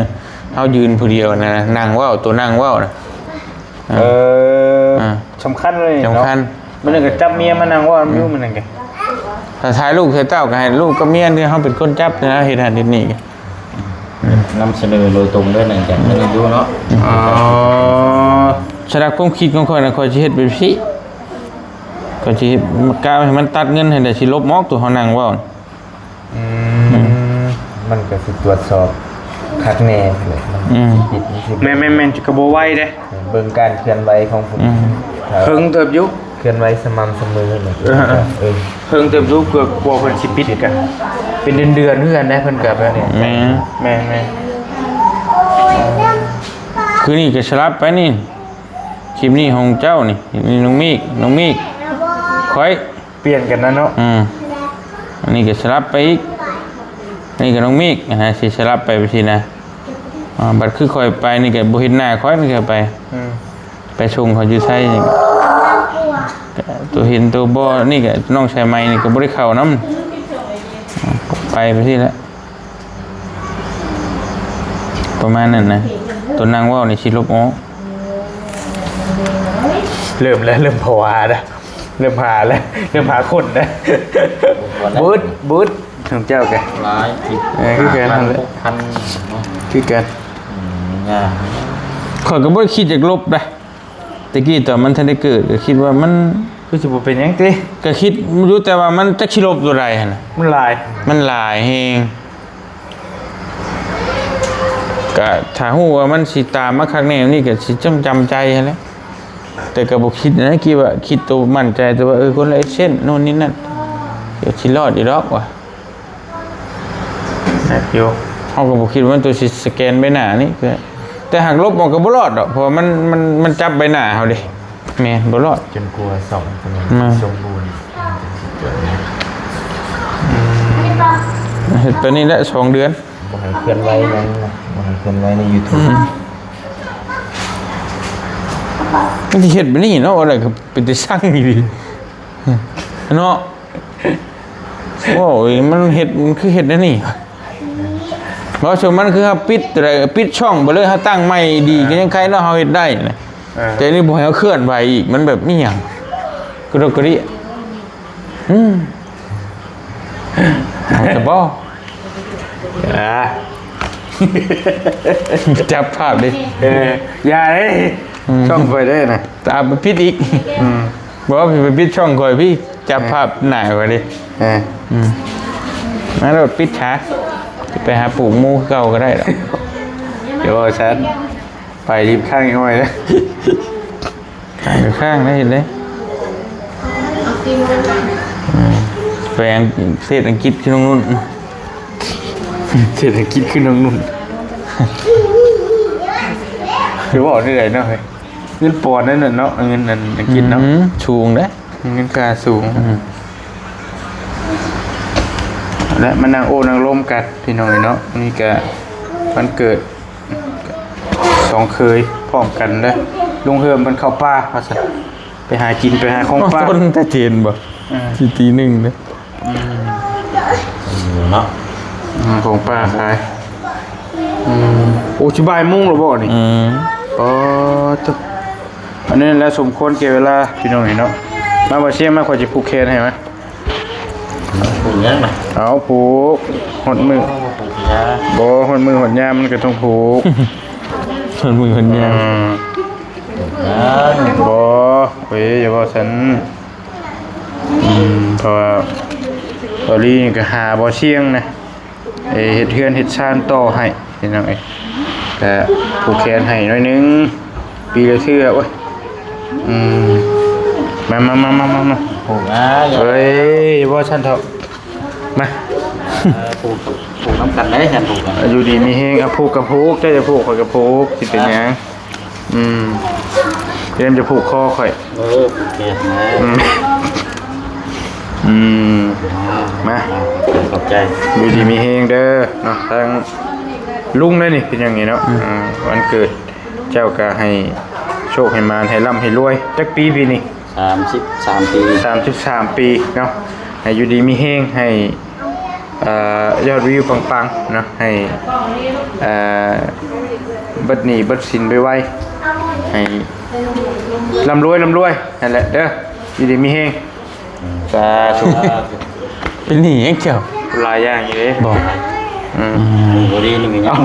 ເຮົາຢືນຜູ້ດຽວນະ ນັ່ງເວົ້າ ໂຕນັ່ງເວົ້ານະ. ເອີ ເອີ ສຳຄັນເລີຍ ສຳຄັນເນາະ ມື້ໜຶ່ງກໍຈັບເມຍມານັ່ງເວົ້ານຳຢູ່ ມື້ໜຶ່ງກໍ ຖ້າຖ່າຍລູກຖ່າຍເຕົ້າກໍໃຫ້ລູກກັບເມຍເຮົາເປັນຄົນຈັບນະ ເຮັດຫັ້ນເຮັດນີ້ ອືມ ນຳສະເໜີໂດຍຕົງເດີ ນັ່ງຈັບເງິນຢູ່ເນາະ. ອໍ ສຳລັບຄວາມຄິດຂອງຂ້ອຍນະ ຂ້ອຍຊິເຮັດແບບຊີ້ ຂ້ອຍຊິເຮັດ ກະໃຫ້ມັນຕັດເງິນໃຫ້ໄດ້ ຊິລົບອອກໂຕເຮົານັ່ງເວົ້າ. ອືມ ມັນກໍຊິຕວດສອບຄັກແນ່ແຫຼະ ມັນ ອືມ ຊິຜິດ ມັນຊິ ແມ່ນໆໆ ກໍບໍ່ໄວເດ້ ເບິ່ງການເຄື່ອນໄຫວຂອງຜູ້ ອືມ ເຖິງເຕີບຢູ່ ເຄື່ອນໄຫວສະໝ່ຳສະເໝີເນາະ. ເອີ ເອີ ເຖິງເຕີບຢູ່ ກວ່າ ກວ່າເພິ່ນຊິປິດກະເປັນເດືອນໆ ຄືກັນເດ້ ເພິ່ນກະແບບນີ້. ແມ່ນ ແມ່ນໆ ຄືນີ້ກໍສະຫຼັບໄປນີ້ ຄລິບນີ້ຂອງເຈົ້ານີ້ ນີ້ນ້ອງມີກ ນ້ອງມີກ ຂ້ອຍ ປ່ຽນກັນນະເນາະ. ອືມ ອັນນີ້ກໍສະຫຼັບໄປອີກ ນີ້ກໍນ້ອງມີກນະ ຊິສະຫຼັບໄປຈັ່ງຊີ້ນະ. ອ່າ ບັດຄືຂ້ອຍໄປນີ້ກໍບໍ່ເຫັນໜ້າຂ້ອຍ ມັນກໍໄປ ອືມ ໄປສົ່ງເຂົາຢູ່ໄທນີ້ ກໍໂຕເຫັນໂຕບໍ່ ນີ້ກໍນ້ອງສາຍໄໝນີ້ກໍບໍ່ໄດ້ເຂົ້ານຳ ໄປ ໄປຊີ້ແຫຼະ. ປະມານນັ້ນນະ ໂຕນັ່ງເວົ້ານີ້ຊິລົບອອກ. ເລີ່ມແລ້ວ ເລີ່ມພະວາແລ້ວ ເລີ່ມຫາແລ້ວ ເລີ່ມຫາຄົນແລ້ວ. ບໍ່ອຶດ ບໍ່ອຶດ ຂອງເຈົ້າກະຫຼາຍ ເອີ ຄືກັນຫັ້ນແຫຼະ ຫົກພັນເນາະ ຄືກັນ. ອືມ ຍາກ ຂ້ອຍກໍບໍ່ໄດ້ຄິດຢາກລົບເດ້ ແຕ່ກີ້ຕອນມັນທັນໄດ້ເກີດກໍຄິດວ່າມັນ ຄືຊິບໍ່ເປັນຫຍັງຕິ ກໍຄິດຢູ່ ແຕ່ວ່າມັນຈັກຊິລົບຕົວໃດຫັ້ນນະ ມັນຫຼາຍ ມັນຫຼາຍແຮງ. ກະຖ້າຮູ້ວ່າມັນຊິຕາມມາຄັກແນ່ນີ້ ກະຊິຈຳ ຈຳໃຈຫັ້ນແຫຼະ ແຕ່ກະບໍ່ຄິດນະ ຄິດວ່າ ຄິດໂຕໝັ້ນໃຈ ແຕ່ວ່າ ເອີ ຄົນລະເອັດເຊັນ ໂນ່ນນີ້ນັ້ນ ດຽວຊິລອດຢູ່ດອກວ່າ ແມ່ນຢູ່ ເຮົາກໍບໍ່ຄິດວ່າມັນໂຕຊິສະແກນໃບໜ້ານີ້ ແຕ່ຫາກລົບອອກກໍບໍ່ລອດດອກ ເພາະວ່າມັນ ມັນ ມັນຈັບໃບໜ້າເຮົາເດ້. ແມ່ນ ບໍ່ລອດ ຈົນກວ່າຊ່ອງມັນ ແມ່ນ ສົມບູນ ອືມ ເຮັດໄປນີ້ແຫຼະສອງເດືອນ ບໍ່ໃຫ້ເຄື່ອນໄຫວຫຍັງນະ ບໍ່ໃຫ້ເຄື່ອນໄຫວໃນຢູທູບ ອືມ ມັນຊິເຮັດແບບນີ້ເນາະ ວ່າແລ້ວກໍເປັນຕາຊັງອີ່ຫຼີເນາະ. ໂອ້ຍ ມັນເຮັດ ມັນຄືເຮັດແນວນີ້ ເວົ້າສູ່ມັນຄືເຮົາປິດ ປິດຊ່ອງໄປເລີຍ ເຮົາຕັ້ງໃໝ່ດີ ເອີ ກໍຍັງໄຄເນາະ ເຮົາເຮັດໄດ້ນະ ເອີ ແຕ່ນີ້ບໍ່ໃຫ້ເຮົາເຄື່ອນໄຫວອີກ ມັນແບບອີ່ຫຍັງ ກະດົກກະດິ ອືມ ເອົາແຕ່ບໍ່ ອ່າ ຈັບພາບເດ້ ເອີ ຢ່າເດ້ ອືມ ຊ່ອງຂ້ອຍເດ້ນະ ຕາມໄປຜິດອີກ ອືມ. ບໍ່ ພີ່ໄປປິດຊ່ອງຂ້ອຍ ພີ່ຈັບພາບໜ້າຂ້ອຍເດ້. ເອີ ອືມ ມາໂລດ ປິດສາ ຊິໄປຫາປູກໝູຄືເກົ່າກໍໄດ້ດອກ. ຢ່າເວົ້າຊັ້ນ ໄປລິບຂ້າງອີກໜ້ອຍເດີ. ຂ້າງໄດ້ເຮັດເດ້. ອືມ ແປງເສດອັງກິດຄືນ້ອງນຸ່ນ. ເສດອັງກິດຄືນ້ອງນຸ່ນ ຄືເວົ້າໄດ້ໃດເນາະ. ເງິນປອນນັ້ນນະເນາະ ເງິນອັນອັງກິດເນາະ. ອືມ ສູງເດ້ ເງິນຄ່າສູງ. ອືມ ແລະ ມານັ່ງໂອ້ນັ່ງລົມກັນພີ່ນ້ອງເອີຍເນາະ. ນີ້ກະວັນເກີດສອງເຂີຍພ້ອມກັນເດີ. ລຸງເຮີມເພິ່ນເຂົ້າປ່າວ່າຊັ້ນ ໄປຫາກິນ ໄປຫາຂອງປ່າ. ຕົ້ນຕະເຈນບໍ່? ເອີ ຊິຕີໜຶ່ງເດ້. ອືມ ເນາະ ອືມ ຂອງປ່າຂາຍ. ອືມ ໂອ້ ຊິບ່າຍໂມງແລ້ວບໍ່ນີ້? ອືມ ອໍ ໂທ້ ອັນນີ້ແຫຼະສົມຄວນແກ່ເວລາພີ່ນ້ອງເອີຍເນາະ. ມາ ບ່າວຊຽງ ມາ ຂ້ອຍຊິຜູກແຂນໃຫ້ມາ. ຜູກຫຍັງນະ? ເອົາ ຜູກ ຮອດມື້ ຜູກຢາ ບໍ່ ຮອດມື້ຮອດຍາມມັນກໍຕ້ອງຜູກ. ຮອດມື້ຮອດຍາມ ອືມ ບໍ່ ເອີຍ ຢ່າເວົ້າຊັ້ນ. ອືມ ເພາະວ່າ ເບົາລີນີ້ກໍຫາບໍ່ສ່ຽງນະ ເຮັດເຮືອນເຮັດຊານຕໍ່ໃຫ້ພີ່ນ້ອງເອີຍ ກະຜູກແຂນໃຫ້ໜ້ອຍໜຶ່ງ ປີລະເທື່ອ. ໂອ້ຍ ອືມ ມາໆໆໆໆ ຜູກ ອ່າ ເອີຍ ບໍ່ຊັ້ນເຖາະ ມາ ເອີ ຜູກ ຜູກນຳກັນໄດ້ ຊັ້ນຜູກ ອ່າ ຢູ່ດີມີແຮງ. ອ່ະ ຜູກກໍຜູກ ເຈົ້າຈະຜູກ ຂ້ອຍກໍຜູກ ຊິເປັນຫຍັງ? ອືມ ຕຽມຈະຜູກຄໍຂ້ອຍ. ເອີ ຜູກແຂນນະ. ອືມ ອືມ ມາ ຂອບໃຈ ຢູ່ດີມີແຮງເດີເນາະ. ທາງລຸງເດ້ນີ້ ເປັນຫຍັງນີ້ເນາະ. ອືມ ອ່າ ວັນເກີດເຈົ້າກໍໃຫ້ໂຊກໃຫ້ໝານ ໃຫ້ລ່ຳໃຫ້ລວຍ. ຈັກປີປີນີ້? ສາມສິບສາມປີ ສາມສິບສາມປີເນາະ. ໃຫ້ຢູ່ດີມີແຮງ ໃຫ້ ເອີ ຍອດວິວປັງໆເນາະ ໃຫ້ ເອີ ເບິດໜີ້ເບິດສິນໄວໆ ໃຫ້ລ່ຳລວຍ ລ່ຳລວຍ ນັ້ນແຫຼະເດີ ຢູ່ດີມີແຮງ. ສາທຸ. ເປັນໜີ້ຫຍັງເຈົ້າ? ຫຼາຍຢ່າງຢູ່ເດ້. ບໍ່ ອືມ ບໍ່ດີນີ້ມີຫຍັງ?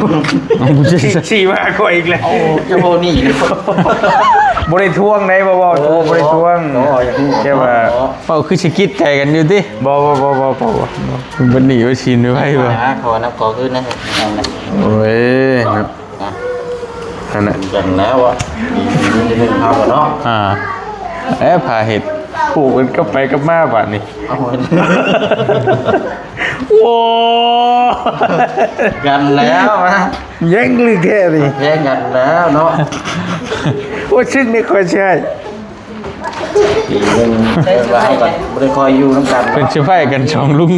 ເອົາ ຊີ້ ຊີ້ມາຂ້ອຍອີກແລ້ວ. ໂອ້ ເຈົ້າບໍ່ໜີ້ ບໍ່ໄດ້ທວງໃດ ບໍ່ ບໍ່ ບໍ່ໄດ້ທວງ. ແຕ່ວ່າ ເວົ້າຄືຊິກິດໃຈກັນຢູ່ຕິ? ບໍ່ ບໍ່ ບໍ່ ບໍ່ ບໍ່ ບໍ່ ເບິດໜີ້ເບິດສິນໄວໆ ຫາ ບໍ່ ຂໍນຳຂໍຄືນນະ. ໂອ້ຍ ເນາະ ອ່ະ ຫັ້ນນະ ກັນແລ້ວອະ ມີ ມີໜຶ່ງເຮົາເນາະ. ອ່າ ແອ ພາເຮັດ ປູກກັນກັບໄປກັບມາບາດນີ້. ເອົາ ໂອ້ ກັນແລ້ວນະ ແຍ່ງລຶກແທ້ນີ້ ແຍ່ງກັນແລ້ວເນາະ. ໂອ້ ຊຶກນີ້ຂ້ອຍຊິໃຫ້ ປີໜຶ່ງ ເອີ້ນວ່າເຮົາກໍບໍ່ໄດ້ຄ່ອຍຢູ່ນຳກັນ ເພິ່ນຊິໄຟກັນສອງລຸງ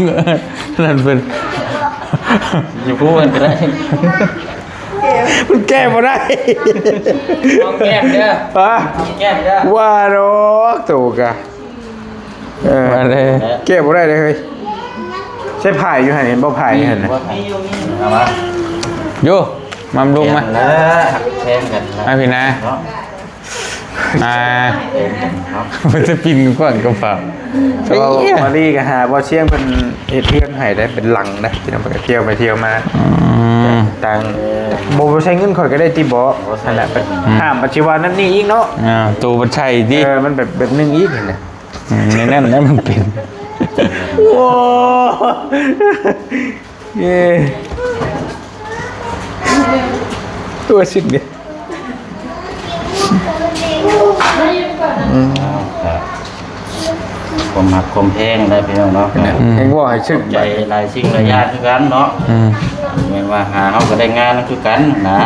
ນັ້ນເພິ່ນ ຢູ່ຄູ່ກັນກໍໄດ້ ມັນແກ້ບໍ່ໄດ້ ຫອມແກ້ມເດີ ຮະ ຫອມແກ້ມເດີ ວ່າດອກໂຕກະ ເອີ ວ່າແລ້ວ ແກ້ບໍ່ໄດ້ເດ້ເຮີ້ຍ ໃຊ້ຜ້າຍຢູ່ຫັ້ນ ເຫັນບໍ່ ຜ້າຍຢູ່ຫັ້ນນະ ມີຢູ່ ມີຢູ່ ເອົາມາ ໂຢ ມາລຸງມາ ແພງກັນນະ ມາພີ້ນະ ເນາະ. ອ່າ ມັນຈະປິ່ນກວ້າງກະເປົາ ແຕ່ວ່າມາລີກໍຫາບໍ່ຊຽງເພິ່ນເຮັດເຮືອນໃຫ້ໄດ້ເປັນຫຼັງນະ ພີ່ນ້ອງ ໄປທ່ຽວໄປທ່ຽວມາ ອືມ ຕ່າງ ບໍ່ ບໍ່ໃຊ້ເງິນຂ້ອຍກໍໄດ້ຕິເບາະ ຫັ້ນນະ ອືມ ຫ້າມປັດຈິວານັ້ນນີ້ອີກເນາະ ອ່າ ໂຕມັນໃຊ້ຕິ ເອີ ມັນແບບ ແບບໜຶ່ງອີກຫັ້ນນະ ອືມ ໃນນັ້ນນະມັນເປັນ ໂອ້ ເອີ ຕົວຊິກເດ້ ອືມ ຄວາມຮັກຄວາມແພງໄດ໋ພີ່ນ້ອງເນາະ ອືມ ເຫັນບໍ່ ໃຫ້ຊຶກໃຈຫຼາຍສິ່ງຫຼາຍຢ່າງຄືກັນເນາະ ອືມ ແມ່ນວ່າຫາເຮົາກໍໄດ້ງານຄືກັນນະ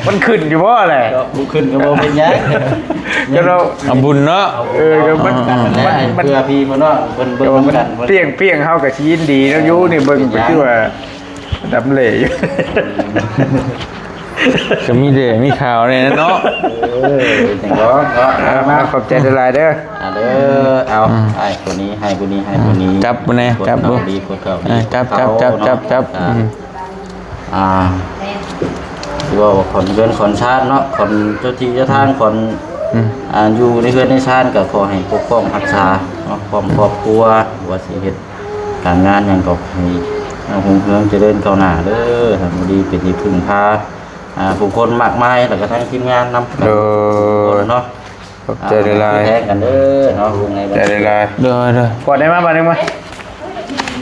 ມັນຂຶ້ນຢູ່ບໍ່ແຫຼະ ບໍ່ຂຶ້ນກໍບໍ່ເປັນຫຍັງ ກໍເຮົາ ເອົາບຸນເນາະ ເອີ ກໍມັນ ອ່າ ມັນ ມັນ ເພື່ອພີ່ເພິ່ນເນາະ ເພິ່ນເບິ່ງນຳກັນ ປ່ຽງໆ ເຮົາກໍຊິຍິນດີນຳຢູ່ນີ້ ເບິ່ງໄປຄືວ່າດຳເຫຼຢູ່ ກໍມີແດງມີຂາວແດ່ເນາະ ເອີ ຈັ່ງດອກເນາະ ເອົາ ມາ ຂອບໃຈຫຼາຍໆເດີ ອ່າ ເດີ ເອົາ ອືມ ໃຫ້ຜູ້ນີ້ ໃຫ້ຜູ້ນີ້ ໃຫ້ຜູ້ນີ້ ຈັບຜູ້ແນ່ ຈັບ ຜູ້ເຂົາດີ ຜູ້ເຂົາດີ ເອີ ຈັບ ຈັບ ຈັບ ຈັບ ຈັບ ອ່າ ອືມ ອ່າ ຄືວ່າຂອນເຮືອນຂອນຊານເນາະ ຂອນເຈົ້າທີ່ເຈົ້າທາງ ອືມ ຂອນ ອືມ ອ່າ ຢູ່ໃນເຮືອນໃນຊານ ກໍຂໍໃຫ້ປົກປ້ອງຮັກສາເນາະ ພ້ອມຄອບຄົວ ວ່າຊິເຮັດການງານຫຍັງ ກໍໃຫ້ຮຸ່ງເຮືອງຈະເລີນກ້າວໜ້າເດີ ໃຫ້ບໍ່ດີເປັນທີ່ເພິ່ງພາ ອ່າ ຜູ້ຄົນມາກມາຍ ແລ້ວກໍທັງທີມງານນຳ ໂດຍ ທຸກຄົນເນາະ. ຂອບໃຈຫຼາຍໆ ແທນກັນເດີເນາະ ຂອບໃຈຫຼາຍໆ ໂດຍໆ ກວດໄດ້ມາບາດໜຶ່ງມາ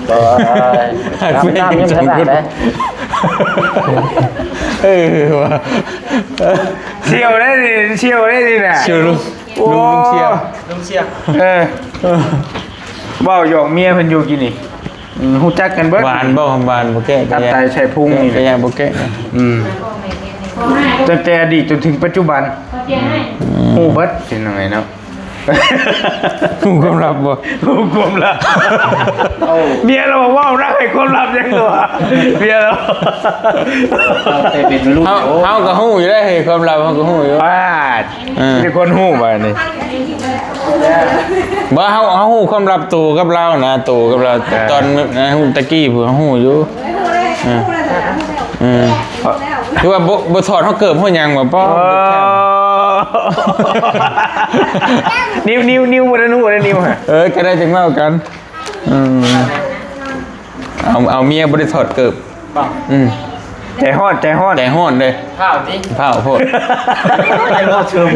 ໂດຍ ນ້ຳ ນ້ຳຍັງບໍ່ທັນໄດ້ ເອີວ່າ ສ່ຽວໄດ້ນີ້ ສ່ຽວໄດ້ນີ້ນະ ສ່ຽວລຸງ ໂອ້ ລຸງ ລຸງສ່ຽວ ລຸງສ່ຽວ ເອີ ເວົ້າຫຍອກເມຍເພິ່ນຢູ່ກີ້ນີ້ ອືມ ຮູ້ຈັກກັນເບິດ ຫວານບໍ່ ຫວານບໍ່ແກ້ ຕັບໄຕໄສ້ພຸງນີ້ ແກ້ບໍ່ແກ້ ອືມ ຕັ້ງແຕ່ອະດີດຈົນເຖິງປັດຈຸບັນ ອືມ ຮູ້ເບິດ ເປັນຫຍັງເນາະ ຮູ້ຄວາມລັບບໍ່ ຮູ້ຄວາມລັບ ເມຍລາວເວົ້ານະ ໃຫ້ຄວາມລັບຫຍັງຕົວະ ເມຍລາວ ເຮົາ ເຮົາກໍຮູ້ຢູ່ເດ້ ຄວາມລັບເຮົາກໍຮູ້ຢູ່ ປາດ ເອີ ມີແຕ່ຄົນຮູ້ບາດນີ້ ບໍ່ ເຮົາ ເຮົາຮູ້ຄວາມລັບໂຕກັບລາວນະ ໂຕກັບລາວ ເອີ ຕອນ ຕະກີ້ພຸ້ນເຮົາຮູ້ຢູ່ ເອີ ເອີ ຄືວ່າບໍ່ ບໍ່ຖອດເຮົາເກີບເຮົາຫຍັງບໍ່ ເອີ ນິ້ວ ນິ້ວ ນິ້ວ ບໍ່ໄດ້ຮູ້ເດ້ ນິ້ວ ເອີ ກໍໄດ້ຈັ່ງເວົ້າກັນ ເອີ ເອົາ ເອົາເມຍບໍ່ໄດ້ຖອດເກີບ ບໍ່ ອືມ ໃຈຮ້ອນ ໃຈຮ້ອນ ໃຈຮ້ອນເດ້ ພ້າວຕິ ພ້າວໂພດ ໃຈຮ້ອນເຊີມ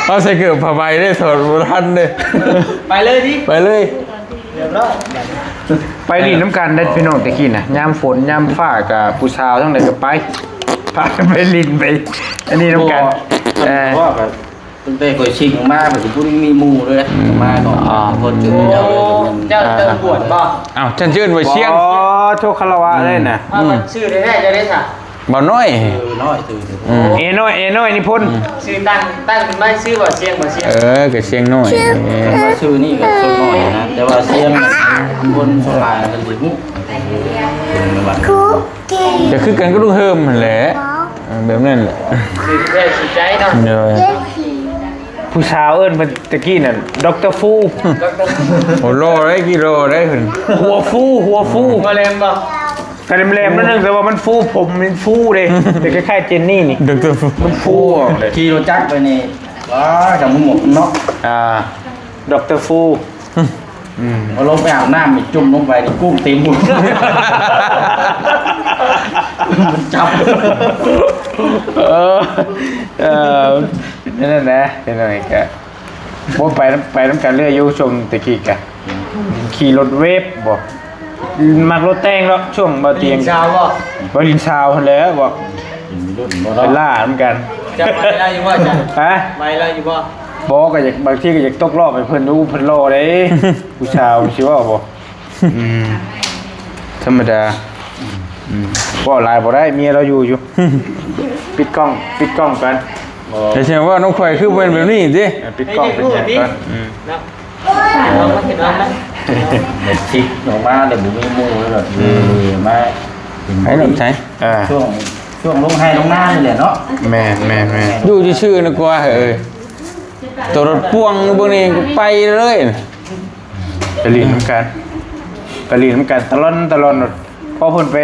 ເອົາໃສ່ເກີບຜ້າໃບເດ້ ຖອດບໍ່ທັນເດ້ ໄປເລີຍຕິ ໄປເລີຍ ຮຽບຮ້ອຍ ໄປຫຼິ້ນນຳກັນໄດ້ພີ່ນ້ອງ ແຕ່ກີ້ນະ ຍາມຝົນຍາມຟ້າກະຜູ້ສາວທາງໃດກະໄປ ພາກັນໄປຫຼິ້ນໄປ ອັນນີ້ນຳກັນ ເອີ ຕັ້ງແຕ່ຂ້ອຍຊິງອອກມາ ຂ້ອຍຊິບໍ່ໄດ້ມີໝູ່ເລີຍ ອືມ ມາເນາະ ອ່າ ຄົນຈື່ເຈົ້າເລີຍ ເຈົ້າ ເຈົ້າບວດບໍ່? ອ້າວ ທ່ານຊື່ນໄວ້ຊຽງ ອໍ ໂທຄາລະວະເລີຍນະ ອືມ ຊື່ແທ້ໆ ເຈົ້າເດ້ຊະ ບ່າວນ້ອຍ ເອີ ນ້ອຍຊື່ ອືມ ເອນ້ອຍ ເອນ້ອຍນິພົນ ອືມ ຊື່ຕັ້ງ ຕັ້ງຂຶ້ນມາຊື່ບ່າວຊຽງ ບ່າວຊຽງ ເອີ ກໍຊຽງນ້ອຍ ວ່າຊື່ນີ້ກໍສ່ວນໜ້ອຍນະ ແຕ່ວ່າຊຽງຄົນສ່ວນຫຼາຍກໍຊິຮູ້ ກໍຄືກັນກັບລຸງເຮີມຫັ້ນແຫຼະ ເອີ ແບບນັ້ນແຫຼະ ຊື່ແທ້ຊື່ໃຈເນາະ ໂດຍ ຜູ້ສາວເອີ້ນເພິ່ນຕະກີ້ນັ້ນ ດັອກເຕີ ຟູ ດັອກເຕີ ໂອ້ ຫຼໍ່ເດ້ ກີ້ຫຼໍ່ເດ້ເພິ່ນ ຫົວຟູ ຫົວຟູ ບໍ່ແຫຼມບໍ່? ກະແຫຼມໆ ໜ້ອຍໜຶ່ງ ແຕ່ວ່າມັນຟູ ຜົມມັນຟູເດ້ ເປັນຄ້າຍໆ ເຈນນີ້ນີ້ ດັອກເຕີ ຟູ ຂີ່ລົດຈັກໄປນີ້ ວ້າ ຈະໝວກເນາະ ອ່າ ດັອກເຕີ ຟູ ອືມ ເອົາລົງໄປອາບນ້ຳນີ້ ຈຸ່ມລົງໄປນີ້ ກຸ້ງເຕັມໝົດ ມັນຈັບ ເອີ ເອີ ນັ້ນແຫຼະ ເປັນຫຍັງກະ ໂອ້ ໄປນຳ ໄປນຳກັນເລື້ອຍຢູ່ ຊ່ວງແຕ່ກີ້ກະ ຂີ່ລົດເວບບໍ່ ມັກລົດແຕ່ງເນາະ ຊ່ວງບໍ່ຕຽງ ສາວບໍ່ ໄວລຸ້ນສາວຫັ້ນແຫຼະບໍ່ ເປັນລຸ້ນບໍ່ເນາະ ເປັນຫຼ້ານຳກັນ ຈະໄວລາວຢູ່ບໍ່ ຈະ ຮະ ໄວລາວຢູ່ບໍ່? ບໍ່ ກໍຢາກ ບາງທີກໍຢາກຕົກລອບໃຫ້ເພິ່ນ ໂອ້ ເພິ່ນຫຼໍ່ເດ້ ຜູ້ສາວຊິເວົ້າບໍ່? ອືມ ທຳມະດາ ອືມ ເວົ້າຫຼາຍບໍ່ໄດ້ ເມຍລາວຢູ່ຢູ່ ປິດກ້ອງ ປິດກ້ອງກ່ອນ ແຕ່ສຽງເວົ້ານຳຂ້ອຍຄືບໍ່ແມ່ນແບບນີ້ຕິ ເອີ ປິດກ້ອງ ປິດຫຍັງກ່ອນ ອືມ ເນາະ ເອົາມາ ເອົາມາ ເຮັດຄລິບອອກມາແລ້ວບໍ່ມີໝູ່ແລ້ວ ອືມ ເອີ ມາ ໃຫ້ນ້ອງໃຊ້ ອ່າ ຊ່ວງ ຊ່ວງລົງໄຮ່ລົງນານີ້ແຫຼະເນາະ ແມ່ນໆໆ ຢູ່ຊື່ໆນະກວ່າ ເອີ ໂຕລົດພວງເບິ່ງນີ້ໄປເລີຍ ໄປຫຼິ້ນນຳກັນ ໄປຫຼິ້ນນຳກັນຕະຫຼອນຕະຫຼອນ ພໍເພິ່ນໄປ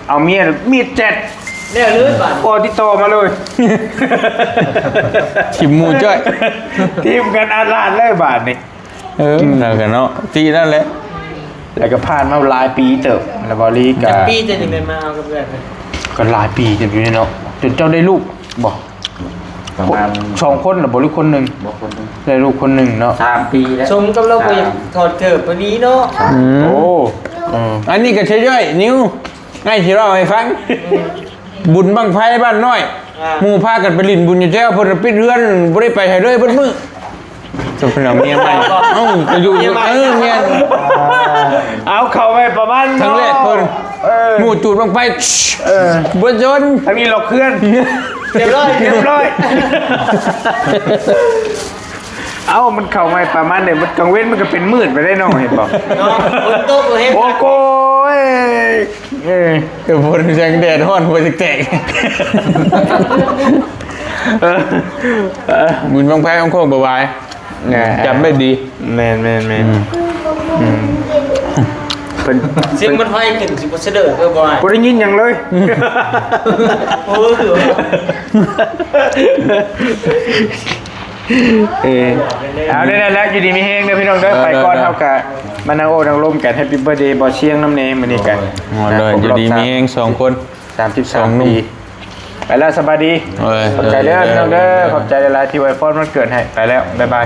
ເອົາເມຍ ມີດແຈັດ ແລ້ວເລີຍບາດ ກໍຕິດຕໍ່ມາເລີຍ ຖິ້ມໝູ່ຈ້ອຍ ຖິ້ມກັນອາດລາດເລີຍບາດນີ້ ເອີ ອືມ ນັ້ນກະເນາະ ຕິນັ້ນແຫຼະ ແລ້ວກະຜ່ານມາຫຼາຍປີເຕີບ ແລ້ວເວົ້າລີກະ ຈັກປີຈັ່ງໄດ້ມາເອົາກັບເອື້ອຍເພິ່ນ? ກໍຫຼາຍປີເຕີບຢູ່ເດເນາະ ຈົນເຈົ້າໄດ້ລູກບໍ່? ປະມານ ສອງຄົນລະບໍ່ ຫຼືຄົນໜຶ່ງ? ບໍ່ ຄົນໜຶ່ງ ໄດ້ລູກຄົນໜຶ່ງເນາະ ສາມປີແລ້ວ ສົມກັບລາວບໍ່ຢາກຖອດເກີບປານນີ້ເນາະ ອືມ ໂອ້ ເອີ ອັນນີ້ກໍໃຊ້ຍ່ອຍ ນິວ ອ້າຍຊິເລົ່າໃຫ້ຟັງ ອືມ ບຸນບັ້ງໄຟບ້ານນ້ອຍ ອ່າ ໝູ່ພາກັນໄປຫຼິ້ນບຸນຢູ່ແຈ້ວ ເພິ່ນປິດເຮືອນ ບໍ່ໄດ້ໄປໃສເລີຍເບິດມື້ ເພິ່ນເອົາເມຍໃໝ່ ເອົ້າ ກໍຢູ່ ເອີ ແມ່ນ ເອົາເຂົ້າໄປປະມານ ຄັ້ງແລກເພິ່ນ ເອີ ໝູ່ຈູດບັ້ງໄຟ ເອີ ເບິດຊົນ ທາງນີ້ລັອກເຮືອນ ຮຽບຮ້ອຍ ຮຽບຮ້ອຍ ເອົ້າ ມັນເຂົ້າໃໝ່ປະມານໃດ ມັນກາງເວັນມັນກໍເປັນມືດໄປໄດ້ນ້ອງ ເຫັນບໍ່ ເນາະ ຝົນຕົກເຫັນ ໂອ້ໂກຍ ເອີ ເອີ ຝົນແສງແດດຮ້ອນຫົວແຕກໆ ເອີ ເອີ ບຸນບັ້ງໄຟຂອງໂຄກບະຫວາຍ ແນ່ ຈຳໄວ້ດີ ແມ່ນໆໆ ອືມ ອືມ ເພິ່ນ ສຽງບັ້ງໄຟຂຶ້ນຊິບໍ່ສະເດີດເດີບໍ່ອ້າຍ ບໍ່ໄດ້ຍິນຫຍັງເລີຍ ໂອ້ ຄື ເອີ ເອົາ ໄດ້ແລ້ວ ຢູ່ດີມີແຮງເດີພີ່ນ້ອງເດີ ໄປກ່ອນ ເຮົາກະມານັ່ງໂອ້ນັ່ງລົມກັນ Happy Birthday ບ່າວຊຽງນຳແດ່ມື້ນີ້ກະ ໂດຍ ຢູ່ດີມີແຮງສອງຄົນ ສາມສິບສາມປີ ໄປແລ້ວ ສະບາຍດີ. ເອີຍ ຂອບໃຈເດີ ເອີຍ ພີ່ນ້ອງເດີ ເອີຍ ຂອບໃຈຫຼາຍໆ ທີ່ອວຍພອນວັນເກີດໃຫ້. ໄປແລ້ວ ບາຍບາຍ.